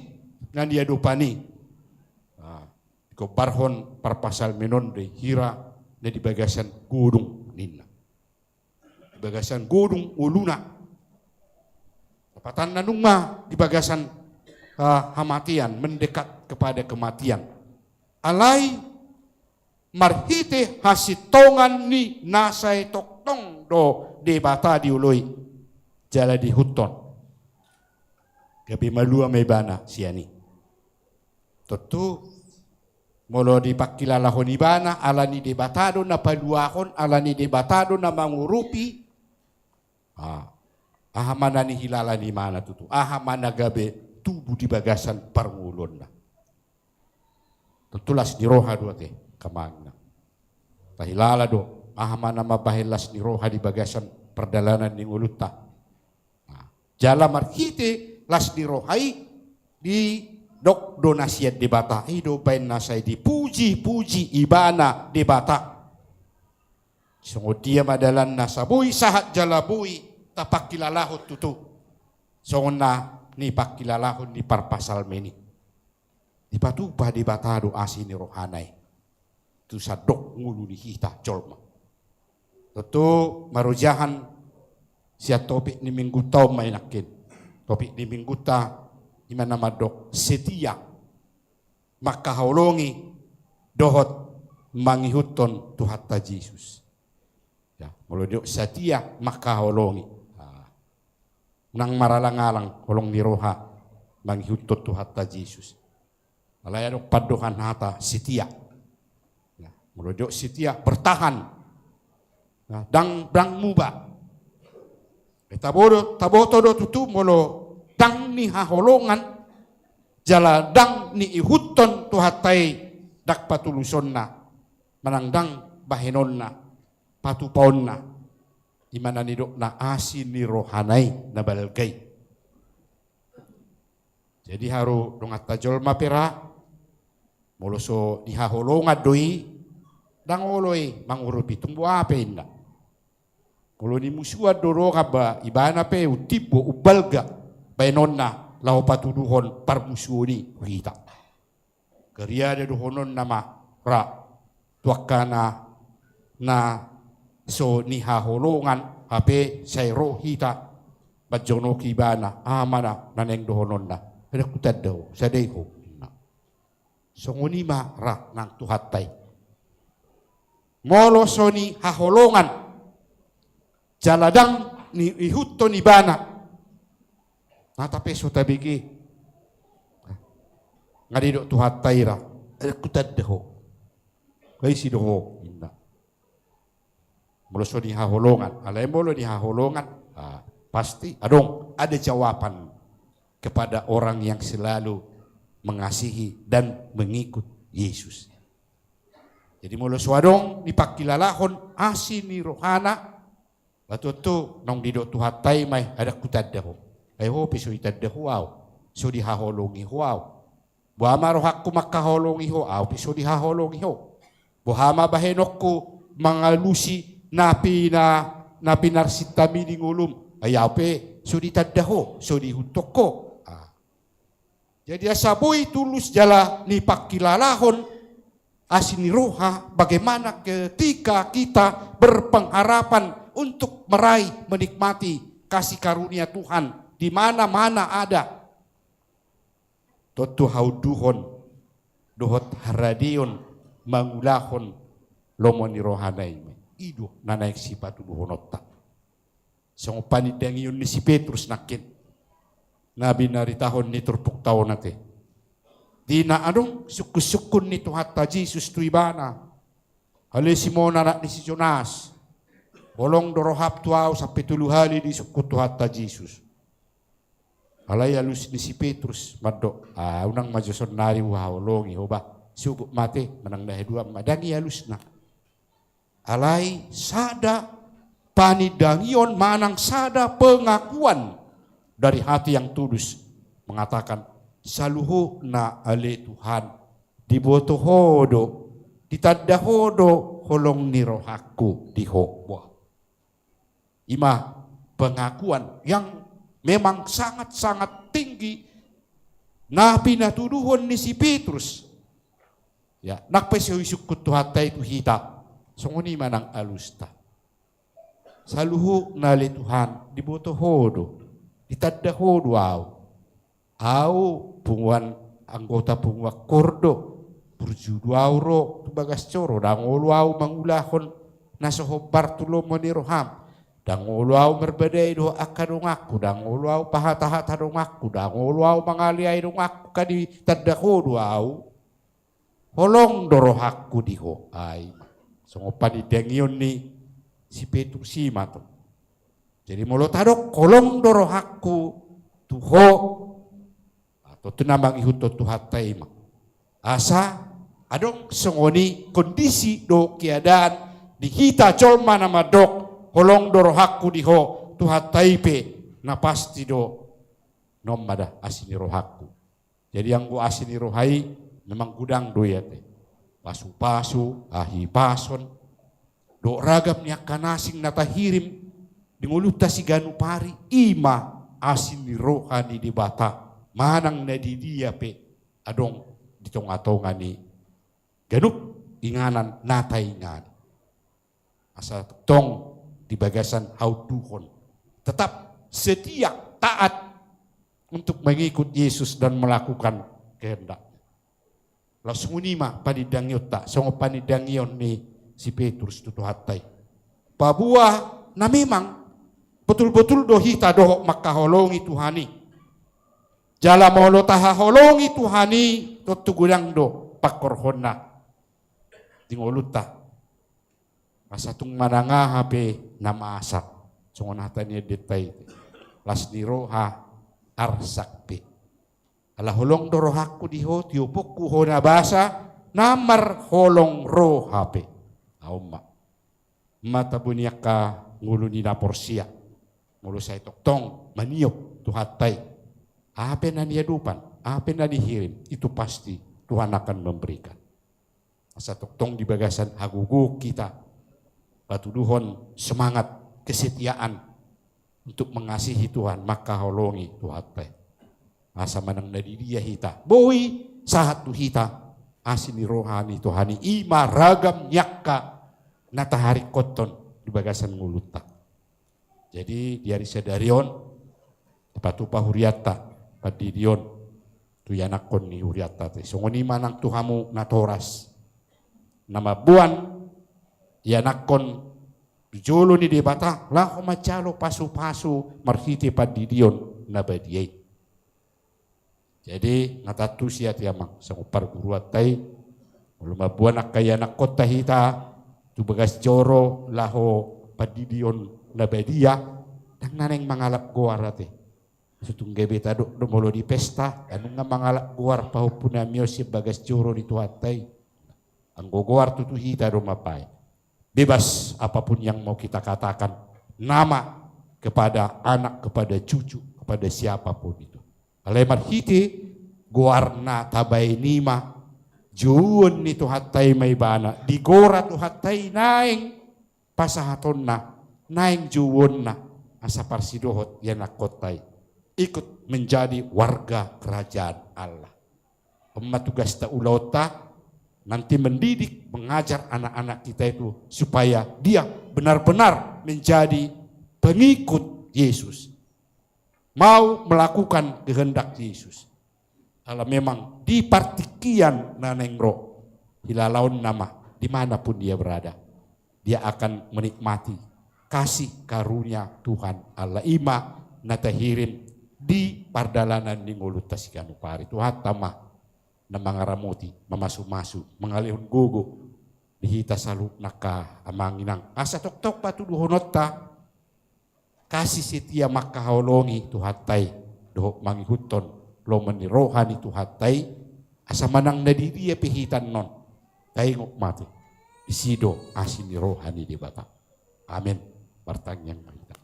na niadopan i, ah, digombarhon parpsalmen on do i hira na di bagasan godung ninna. Di bagasan godung ngoluna. Lapatanna nunga di bagasan, ah, hamatean, mendekat kepada kematian. Alai marhite hasintongan ni na sai tongtong do Debata dioloi jala diihuthon, gabe malua ma ibana sian i. Tontu molo dipangkilalahon ibana, alani Debata do na paluahon, alani Debata do na mangurupi. Ah, aha ma na nihilala ni ibana tutu? Aha ma na gabe tubu di bagasan parngoluonna? Tontu las ni roha do ate, angka amang inang. Tahilala do aha ma na mambahen las ni roha di bagasan pardalanan ni ngolunta. Nah, jala marhite las ni roha i didok do na sian Debata, i do umbaen na sai dipuji-puji ibana Debata. Songon dia ma dalanna asa boi sahat jala boi tapangkilalahon tutu songon na nipangkilalahon ni parpsalmen i. Dipatupa Debata do asi ni rohana i tu sandok ngolu ni hita jolma. Tontu marojahan sian topik ni minggunta on ma i nangkin. Topik ni minggunta i ma na mandok setia, mangkaholongi dohot mangihuthon Tuhanta Jesus. Ya, molo didok setia, mangkaholongi. Ah. Nang maralang-alang holong ni roha mangihuthon Tuhanta Jesus. Alai adong pandohan hata setia. Ya, molo didok setia, bertahan. Ya, ndang, ndang muba. Eh, taboto, taboto do tutu molo ndang nihaholongan jala ndang niihuthon Tuhanta i, ndang patulusonna manang ndang bahenonna, patupaonna, i ma na nidokna asi ni rohana i na balga i. Jadi haru donganta jolma pe ra, molo so dihaholongan do i, ndang olo i mangurupi, tung boha pe inna. Molo nimusuan do dongan ba, ibana pe umtimbo, umbalga baenonna laho patuduhon parmusuon i tu hita. Gariada dohononna ma ra tu angka na, na so nihaholongan, hape sai ro hita manjonoki ibana, aha ma na naeng dohononna. Ndang hutanda ho, sada i ho, ninna. Songon i ma ra nang Tuhanta i. Molo so nihaholongan jala ndang ni, ihuthon ibana, na tape so tabege. Nga didok Tuhanta i ra, ndang hutanda ho. Nga ise do ho, ninna. Molo so nihaholongan, alai molo nihaholongan, ah, pasti adong, ada jawaban kepada orang yang selalu mengasihi dan mengikut Yesus. Jadi molo so adong dipangkilalahon asi ni rohana, ba tontu naung didok Tuhanta i ma i, ndang hutanda ho. Ai ho pe so ditanda ho au, so dihaholongi ho au. Boha ma rohangku mangkaholongi ho, au pe so dihaholongi ho. Boha ma bahenonku mangalusi na pina, na pinarsinta mi di ngolum, ai au pe so ditanda ho, so diihuthon ho. Ah. Jadi asa boi tulus jala dipangkilalahon asi ni roha, bagaimana ketika kita berpengharapan untuk meraih, menikmati kasih karunia Tuhan di mana-mana ada. Tontu haunduhon dohot haradeon mangulahon lomo ni rohana i ma i. I do na naeng sipatuduhononta. Songon panindangion ni si Petrus nangkin na binaritahon ni turpukta on ate. Di na adong sungkun-sungkun ni Tuhanta Jesus tu ibana. Ale Simon, anak ni si Jonas, holong do roham tu au? Sampe tolu hali disungkun Tuhanta Jesus. Alai alus ni si Petrus mandok, ah, unang ma jo sonari huhaholongi ho bah. Sogot ma ate, manang na haduan ma, ndang i alusna. Alai sada panindangion manang sada pengakuan dari hati yang tulus mengatakan, saluhutna ale Tuhan, diboto ho do, ditanda ho do holong ni rohangku di ho. Wah. I ma pengakuan yang memang sangat-sangat tinggi na pinatuduhon ni si Petrus. Ya, nang pe so disungkun Tuhanta i tu hita, songon i ma nang alusta. Saluhutna ale Tuhan, diboto ho do, ditanda ho do au. Au punguan, anggota punguan kor do, burju do au ro tu bagas joro, ndang olo au mangulahon na so hombar tu lomo ni roham. Ndang olo au marbadai dohot angka donganku, ndang olo au pahatahata donganku, ndang olo au mangaleai donganku, nga ditanda ho do au. Holong do rohangku di ho. Ai ma. Songon panindangion ni si Petrus i ma tu. Jadi molo tadok holong do rohangku tu ho, ah, tontu na mangihuthon Tuhanta i ma. Asa adong songon i kondisi dohot keadaan di hita jolma na mandok holong do rohangku di ho, Tuhanta i pe na pasti do, on ma da asi ni rohangku. Jadi anggo asi ni roha i memang godang do i ate. Pasupasu, hahipason dohot ragam ni angka na asing na tahirim di ngolunta siganup ari, i ma asi ni roha ni Debata manang na di dia pe adong di tongatonga ni ganup inganan na taingani. Asa tongtong di bagasan haunduhon, tetap setia, taat untuk mengikut Yesus dan melakukan kehendak-Nya. Laos songon i ma panindangionta, songon panindangion ni si Petrus tu Tuhanta i. Paboa na memang botul-botul do hita dohot mangkaholongi Tuhan i. Jala molo tahaholongi Tuhan i, tontu godang do pangkorhonna di ngolunta. Asa tung manang aha pe na masa, songon hata ni endenta i, las ni roha arsak pe. Ala holong do rohangku di ho, tioponku ho na basa, na marholong roha pe. Aon ma. Mata buni angka ngolu ni na porsea. Molo sai tongtong maniop Tuhanta i, aha pe na niadopan, aha pe na nihirim, itu pasti Tuhan akan memberikan. Asa tongtong di bagasan hagogoon hita patuduhon semangat kesetiaan untuk mengasihi Tuhan, mangkaholongi Tuhanta i. Asa manang na di dia hita, boi sahat tu hita asi ni roha ni Tuhan i, i ma ragam ni angka na taharingkothon di bagasan ngolunta. Jadi di ari sadari on dipatupa hurianta pandidi on tu ianakhon ni hurianta ate. Songon i ma nang tu hamu natoras na mamboan ianakhon tu jolo ni Debata laho manjalo pasupasu marhite pandidion na badia i. Jadi nga tantu sia ate amang songon parguruanta i, molo mamboan angka ianakhonta hita tu bagas joro laho pandidion na badia, ndang na naeng mangalap goar ate. Sotung gabe tadok do molo di pesta, ai nunga mangalap goar pahompu nami on sian bagas joro ni Tuhanta i. Anggo goar tutu hita do mambaen. Bebas apapun yang mau kita katakan, nama kepada anak, kepada cucu, kepada siapapun itu. Alai marhite goarna tabaen i ma, jouon ni Tuhanta i ma ibana, digora Tuhanta i naeng pasahatonna, naeng jouonna, asa parsidohot ianakhonta i ikut menjadi warga kerajaan Allah. On ma tugasta ulaonta, nanti mendidik, mengajar anak-anak kita itu supaya dia benar-benar menjadi pengikut Yesus, mau melakukan kehendak Yesus. Ala memang di partingkian na naeng ro, hilalaonna ma di mana pun dia berada, dia akan menikmati kasih karunia Tuhan Allah, i ma na tahirim di pardalanan ni ngolunta siganup ari. Tuhanta ma na mangaramoti, mamasumasu, mangalehon gogo di hita saluhutna angka amang inang. Asa tongtong patuduhononta, kasi setia mangkaholongi Tuhanta i dohot mangihuthon lomo ni roha ni Tuhanta i, asa manang na di dia pe hita annon, taingot ma ate, disi do asi ni roha ni Debata. Amen. Martangiang ma hita.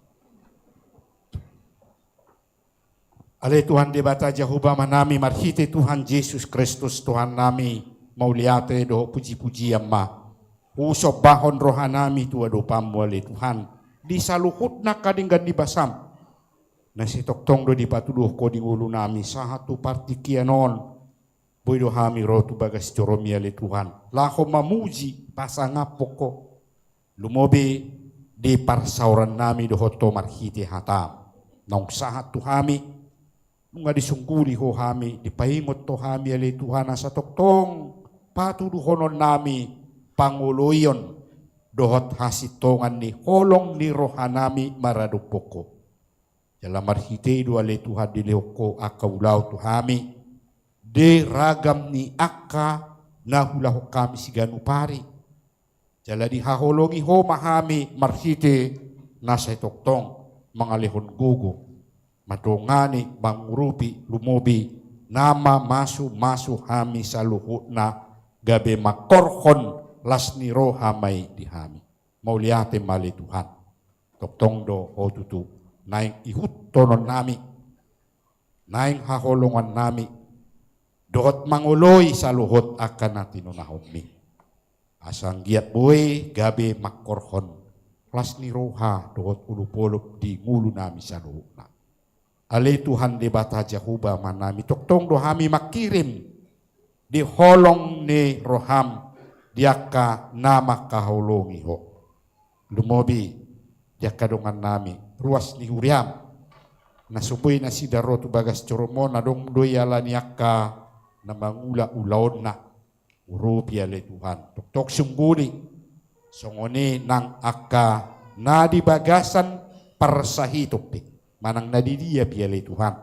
Ale Tuhan Debata Jahowa Amanami, marhite Tuhan Jesus Kristus Tuhannami, mauliate dohot pujipujian ma husombahon rohanami tu adopanmu ale Tuhan, di saluhutna angka denggan ni basam na sai tongtong do dipatuduhon Ho di ngolunami sahat tu partingkian on. Boi do hami ro tu bagas joromi ale Tuhan, laho mamuji pasangaphon Ho, lumobi di parsaorannami dohot Ho marhite hatam. Naung sahat tu hami, nunga disungguli Ho hami, dipaingot Ho hami ale Tuhan, asa tongtong patuduhononnami pangoloion dohot hasintongan ni holong ni rohanami maradophon Ho. Jala marhite i do ale Tuhan dilehon Ho angka ulaon tu hami di ragam ni angka na huulahon hami siganup ari. Jala dihaholongi Ho ma hami marhite na sai tongtong mangalehon gogo, mandongani, mangurupi, lumobi na mamasumasu hami saluhutna, gabe mangkorhon las ni roha ma i di hami. Mauliate ma ale Tuhan. Tongtong do Ho tutu naeng ihuthononnami, naeng haholongannami, dohot mangoloi saluhut angka na tinonahonmi, asa anggiat boi gabe mangkorhon las ni roha dohot olopolop di ngolunami saluhutna. Ale Tuhan Debata Jahowa Amanami, tongtong do hami mangkirim di holong ni roham di angka na mangkaholongi Ho. Lumobi di angka dongannami ruas ni huriam, na so boi nasida ro tu bagas joromu on, adong do i ala ni angka na mangula ulaonna. Urupi ale Tuhan, tongtong sungguli, songon i nang angka na di bagasan parsahiton pe manang na di dia pe ale Tuhan,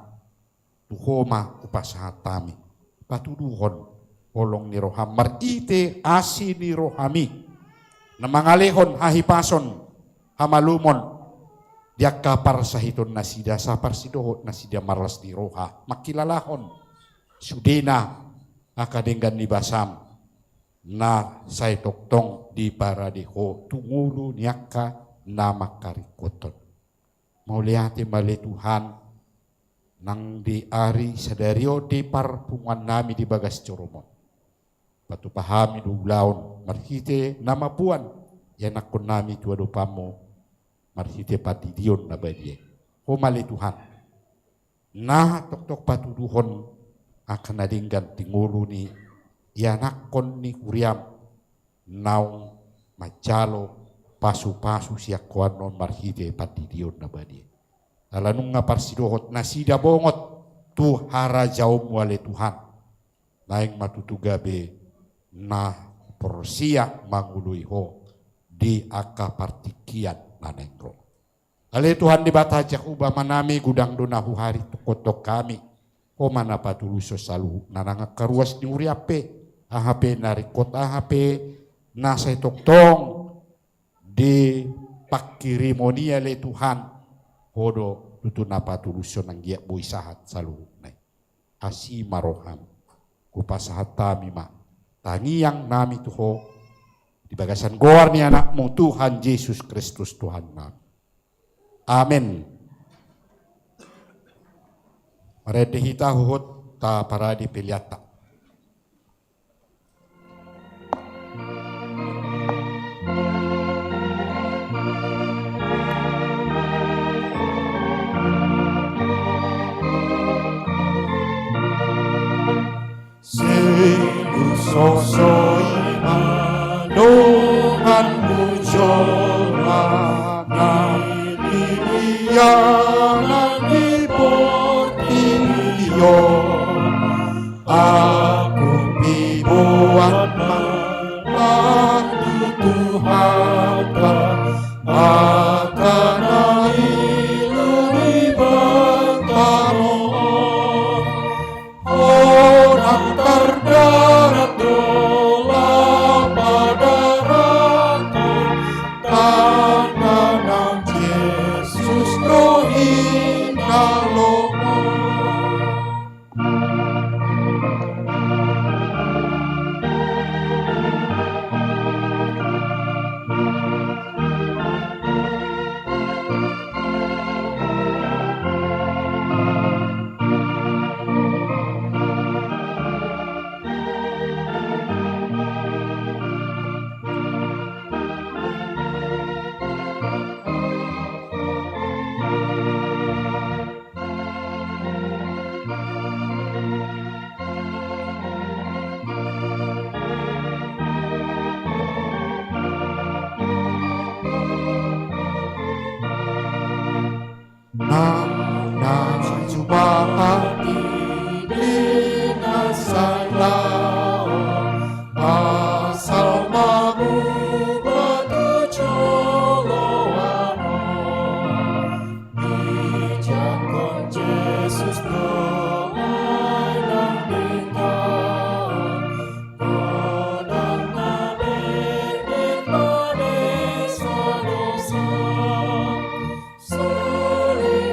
tu Ho ma hupasahat hami, patuduhon holong ni roham marhite asi ni rohami, na mangalehon hahipason, hamalumon di angka parsahiton nasida, asa parsidohot nasida marlas ni roha mangkilalahon sudena angka denggan ni basam na sai tongtong diparade Ho tu ngolu ni angka na mangkaringkothon. Mauliate ma ale Tuhan, nang di ari sadari on di parpunguannami di bagas joromu on, patupa hami do ulaon marhite na mamboan ianakhonnami tu adopanmu marhite pandidion na badia i. Ho ma ale Tuhan, na tongtong patuduhon angka na denggan di ngolu ni ianakhon ni huriam naung manjalo pasu-pasu sian ho annon marhite pandidion na badia. Ala nunga parsidohot nasida bongot tu harajaonmu ale Tuhan. Naeng ma tutu gabe na porsea mangoloi ho di angka partingkian na naeng ro. Ale Tuhan Debata Jahowa Amanami, godang do na huharihuthonon hami. Ho ma na patulushon saluhutna nang angka ruas ni huriam pe, aha pe na ringkot, aha pe na sai tongtong dipangkirimon i ale Tuhan, ho do tutu na patulushon anggiat boi sahat saluhutna i. Asi ma roham. Hupasahat hami ma tangiang nami tu ho di bagasan goar ni anakmu Tuhan Jesus Kristus Tuhan nami. Amen. Marende hita huhut taparade peleanta. Selu sosoi ma donganmu jolma na di lianan ni portibi on. Ahu pe boan ma mangido tu hata, hata na ilu ni banta on. Ho nang tardarat do laho padarathon tanda nang Jesus do hinalomo. Nang na jubahat i di na sai laho, asal ma muba tu joloan on. Dijangkon Jesus do ai nang di taon, godang na benget manesa dosa. Soli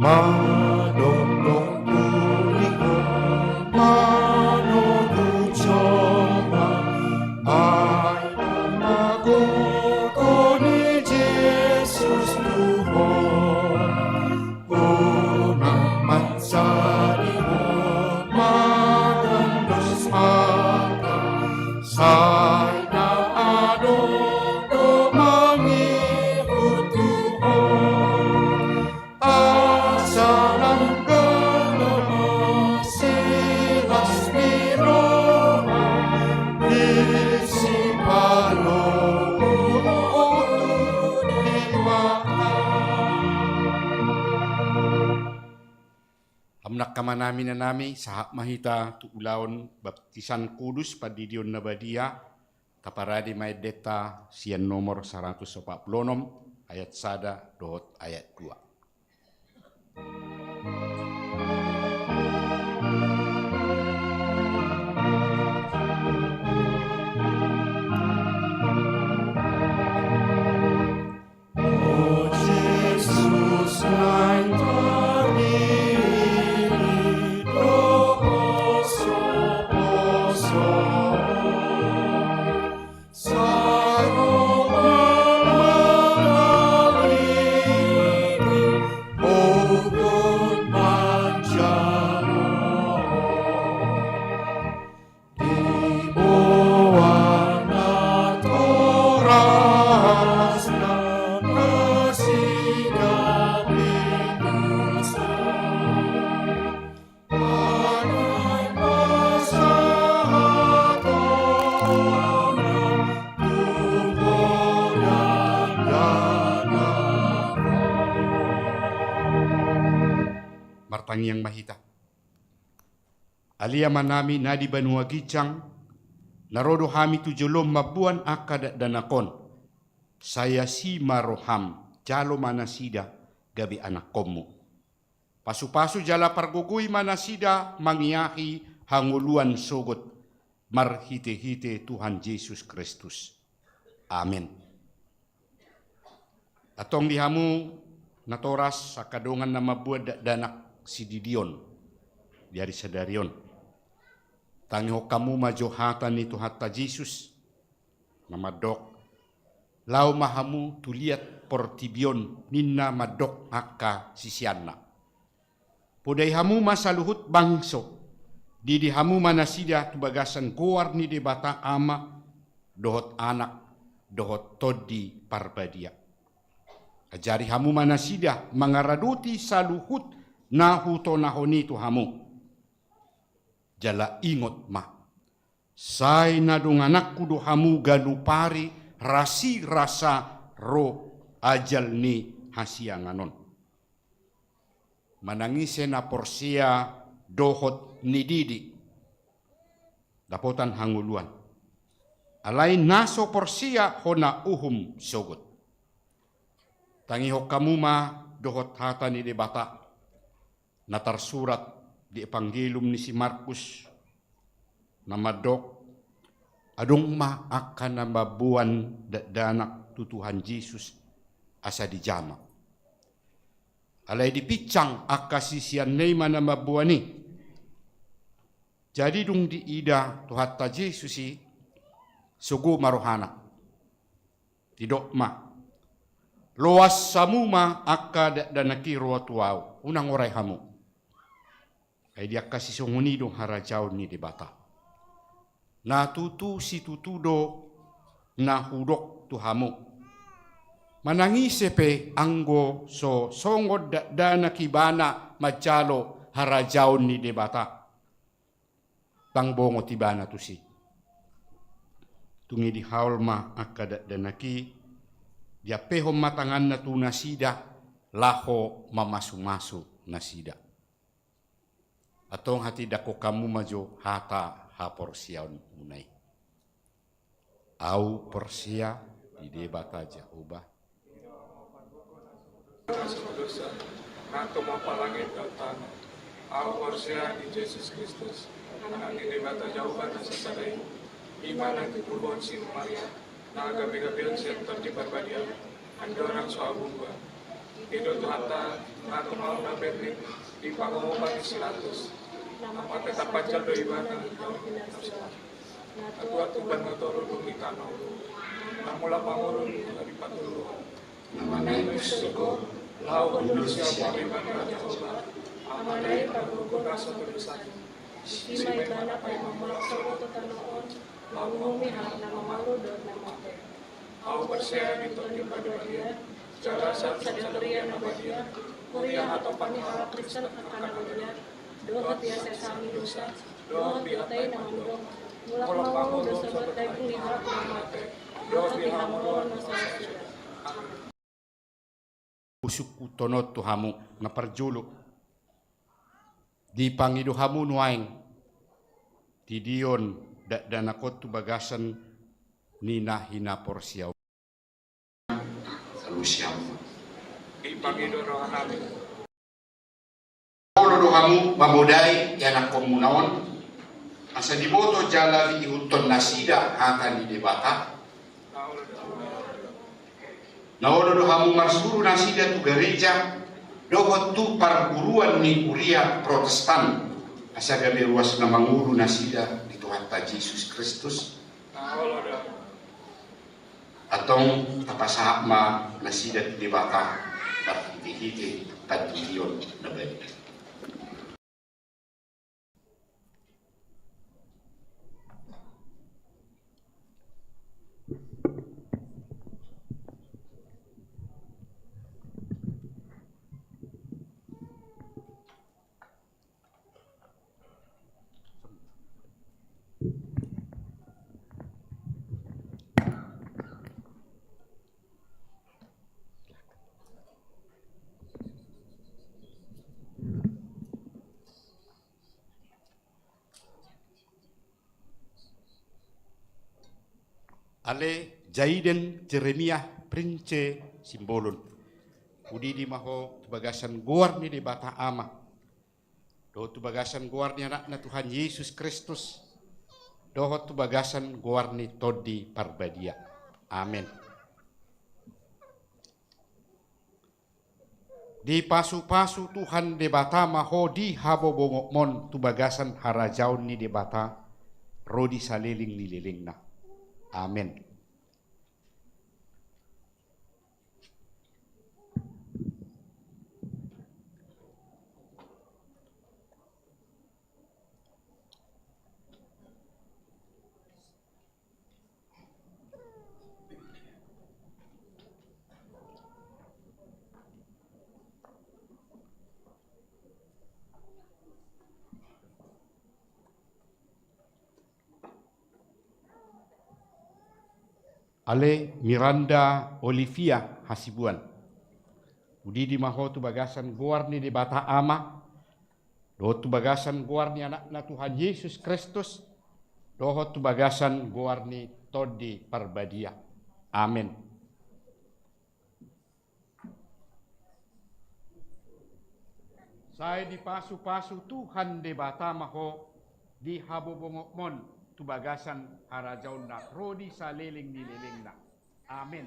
Madokdok tu ho, manogu jolma, ai na magogo ni Jesus tu ho. Unang mansadi ho mangandos hata, sai na adong do mangihut tu ho. Asa langgana ma silas ni roha, di sipalomohon tu Debata. Hamu angka amanami, inanami, sahat ma hita tu ulaon baptisan kudus, pandidion na badia. Taparade ma endenta sian nomor saratus opat pulu onom, ayat sada dohot ayat dua. O Jesus, naeng tarili do posoposo, sai Ho ma na tarili huhut manjalo. Diboan natorasna nasida pe dosa, alai pasahathonna tu Ho dakdanak. Martangiang ma hita. Ale Amanami na di banua ginjang, na ro do hami tu jolom mamboan angka dakdanak on. Sai asi ma roham, jalo ma nasida gabe anakkonmu. Pasupasu jala pargogoi ma nasida mangiahi hangoluan sogot, marhitehite Tuhan Jesus Kristus. Amen. Antong di hamu natoras angka dongan na mamboan dakdanak sididion di ari sadari on, tangihon hamu ma jo hata ni Tuhanta Jesus na mandok: Laho ma hamu tu liat portibi on, ninna mandok angka siseanna. Podai hamu ma saluhut bangso, didi hamu ma nasida tu bagasan goar ni Debata Ama, dohot Anak, dohot Tondi Parbadia. Ajari hamu ma nasida mangaradoti saluhut na hutonahon i tu hamu. Jala ingot ma, sai na dongananku do hamu ganup ari, rasirasa ro ajal ni hasiangan on. Manang ise na porsea dohot nididi, dapotan hangoluan. Alai na so porsea hona uhum sogot. Tangihon hamu ma dohot hata ni Debata na tarsurat di Evangelium ni si Markus, na mandok: Adong ma angka na mamboan dakdanak tu Tuhan Jesus asa dijama. Alai dipinsang angka siseanna i ma na mamboan i. Jadi dung diida Tuhanta Jesus i, sogo ma rohana. Didok ma: Loas hamu ma angka dakdanak i roa tu ahu, unang orai hamu. Ai di angka sisongon i do harajaon ni Debata. Na tutu situtu do na hudok tu hamu: Manang ise pe anggo so songon dakdanak ibana manjalo harajaon ni Debata, ndang bongot ibana tusi. Dung i dihaol ma angka dakdanak i, diampehon ma tanganna tu nasida laho mamasumasu nasida. Antong hatindangkon hamu ma jo hata haporseaonmuna i. Ahu porsea di Debata Jahowa. Dosa, na tong mampalanget dohot tano. Ahu porsea di Jesus Kristus, Anak ni Debata Jahowa na sasada i. I ma na titubon si Maria, na gabegabeon sian Tondi Parbadia, andorang so ahu bungka. I do Tuhanta, na tumau na bernik, di pangomoan ni si Latus. Na mate tapanjal do ibana di hau ni na suang. Na tuat tuban na toru dung di tano. Na mulak mangolu di hau ni patuluhon. Na manaek di surgo, laho ulos sian ibana Jahowa. Amana i pargogo na so tolu sari. Disi ma ibana paima mulak sogot tu tano on, manguhumi halak na mangolu dohot na mate. Ahu porsea di Tondi Parbadia, jala sahat sada huria na badia, huria hatopan ni halak Kristen angka na badia, dohot di hasesaan ni dosa, dohot di hata i na mandok, mulak mangolu do sogot daging ni halak na mate, dohot di hangoluan na so suda. Amen. Husungkun on tu hamu, na parjolo. Dipangido hamu nuaeng, tidion dakdanak on tu bagasan ni na hinaporseaon. Alusiam. Dipangido rohanami. Olo do hamu mamodai ianakkonmuna on, asa diboto jala diihuthon nasida hata ni Debata. Na olo do hamu marsuru nasida tu gareja dohot tu parguruan ni huria Protestan, asa gabe ruas na mangolu nasida di Tuhanta Jesus Kristus. Antong tapasahat ma nasida tu Debata marhitehite pandidion na badia. Ale Jaiden Jeremiah Prince Simbolon, hudidi ma ho tu bagasan goar ni Debata Ama, dohot tu bagasan goar ni Anakna Tuhan Jesus Kristus, dohot tu bagasan goar ni Tondi Parbadia. Amen. Dipasupasu Tuhan Debata ma ho di habobongonmon tu bagasan harajaon ni Debata ro di saleleng ni lelengna. Amen. Ale Miranda Olivia Hasibuan, hudidi ma ho tu bagasan goar ni Debata Ama, dohot tu bagasan goar ni Anakna Tuhan Jesus Kristus, dohot tu bagasan goar ni Tondi Parbadia. Amen. Sai dipasupasu Tuhan Debata ma ho di habobongonmon tu bagasan harajaonna ro di saleleng ni lelengna. Amen.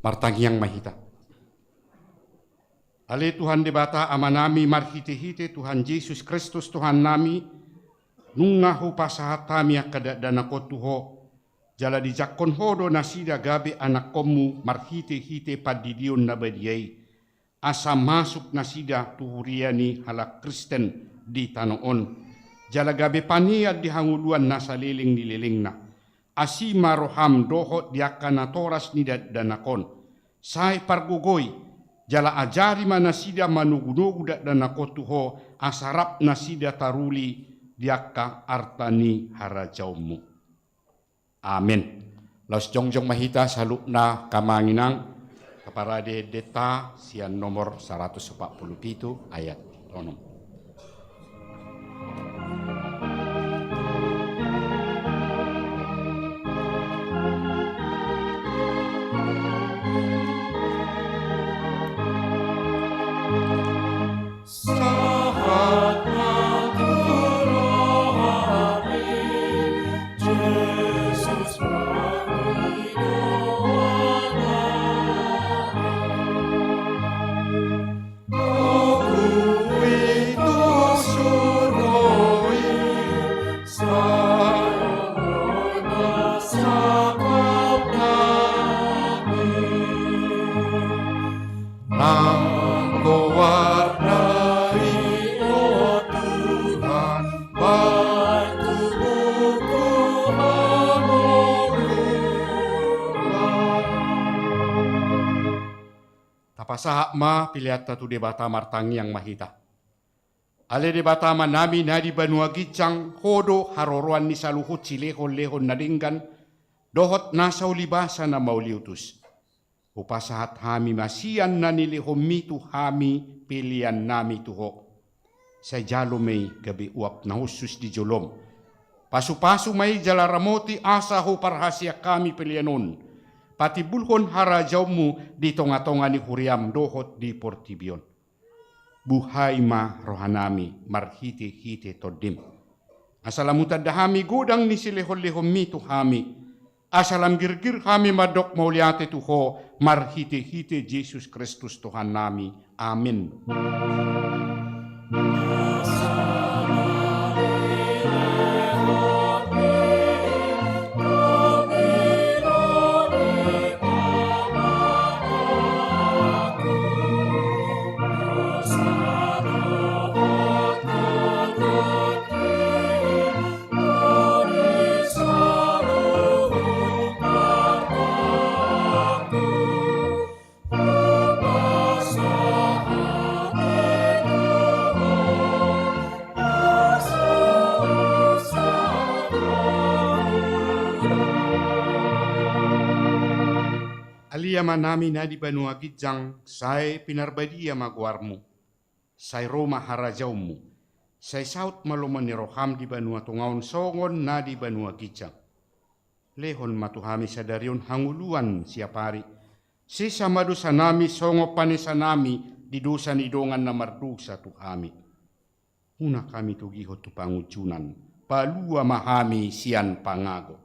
Martangiang ma hita. Ale Tuhan Debata Amanami, marhitehite Tuhan Jesus Kristus Tuhannami, nunga hupasahat hami angka dakdanak on tu Ho, jala dijangkon Ho do nasida gabe anakkonmu marhitehite pandidion na badia i, asa masuk nasida tu huria ni halak Kristen di tano on, jala gabe panean di hangoluan na saleleng ni lelengna. Asi ma roham dohot di angka natoras ni dakdanak on. Sai pargogoi, jala ajari ma nasida manogunogu dakdanak on tu Ho, asa rap nasida taruli di angka arta ni harajaonmu. Amen. Laos jongjong ma hita saluhutna, hamu amang inang, taparade endenta sian nomor saratus opat pulu pitu ayat onom. Sahat ma peleanta tu Debata, martangiang ma hita. Ale Debata Amanami na di banua ginjang, Ho do haroroan ni saluhut silehonlehon na denggan dohot nasa ulibasa na mauliutus. Hupasahat hami ma sian na nilehonMi tu hami peleannami tu Ho. Sai jalo ma i gabe uap na hushus di joloM. Pasupasu ma i jala ramoti asa huparhaseang hami pelean on patimbulhon harajaonMu di tongatonga ni huriaM dohot di portibi on. Buhai ma rohanami marhitehite TondiM, asa lam hutanda hami godang ni silehonlehonMi tu hami, asa lam girgir hami mandok mauliate tu Ho marhitehite Jesus Kristus Tuhannami. Amen. Ale Amanami na di banua ginjang, sai pinarbadia ma goarMu. Sai ro ma harajaonMu. Sai saut ma lomo ni rohaM di banua tonga on songon na di banua ginjang. Lehon ma tu hami sadari on hangoluan siapari. Sesa ma dosanami songon panesanami di dosa ni dongan na mardosa tu hami. Unang hami togihon tu pangunjunan. Palua ma hami sian pangago.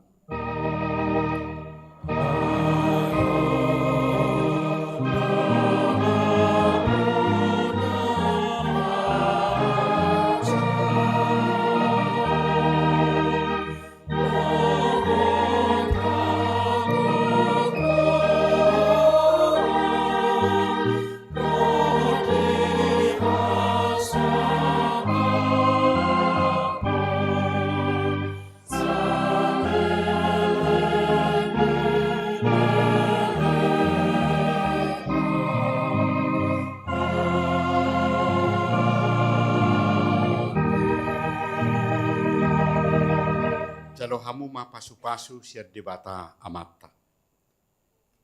Jalo hamu ma pasupasu sian Debata Amanta.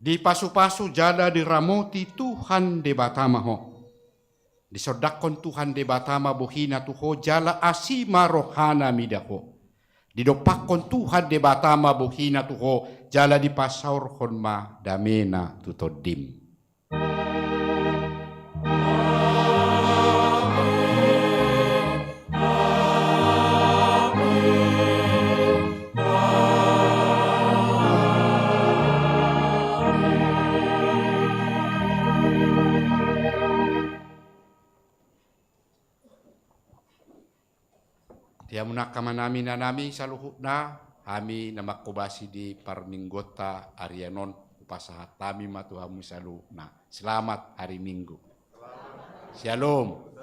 Dipasupasu jala diramoti Tuhan Debata ma ho. Disondangkon Tuhan Debata ma bohiNa tu ho jala asi ma rohaNa mida ho. Didompakkon Tuhan Debata ma bohiNa tu ho jala dipasaorhon ma dameNa tu tondim. Di hamu angka amanami, inanami saluhutna, hami na manghobasi di parmingguonta arian on, hupasahat hami ma tu hamu saluhutna. Selamat hari Minggu. Shalom.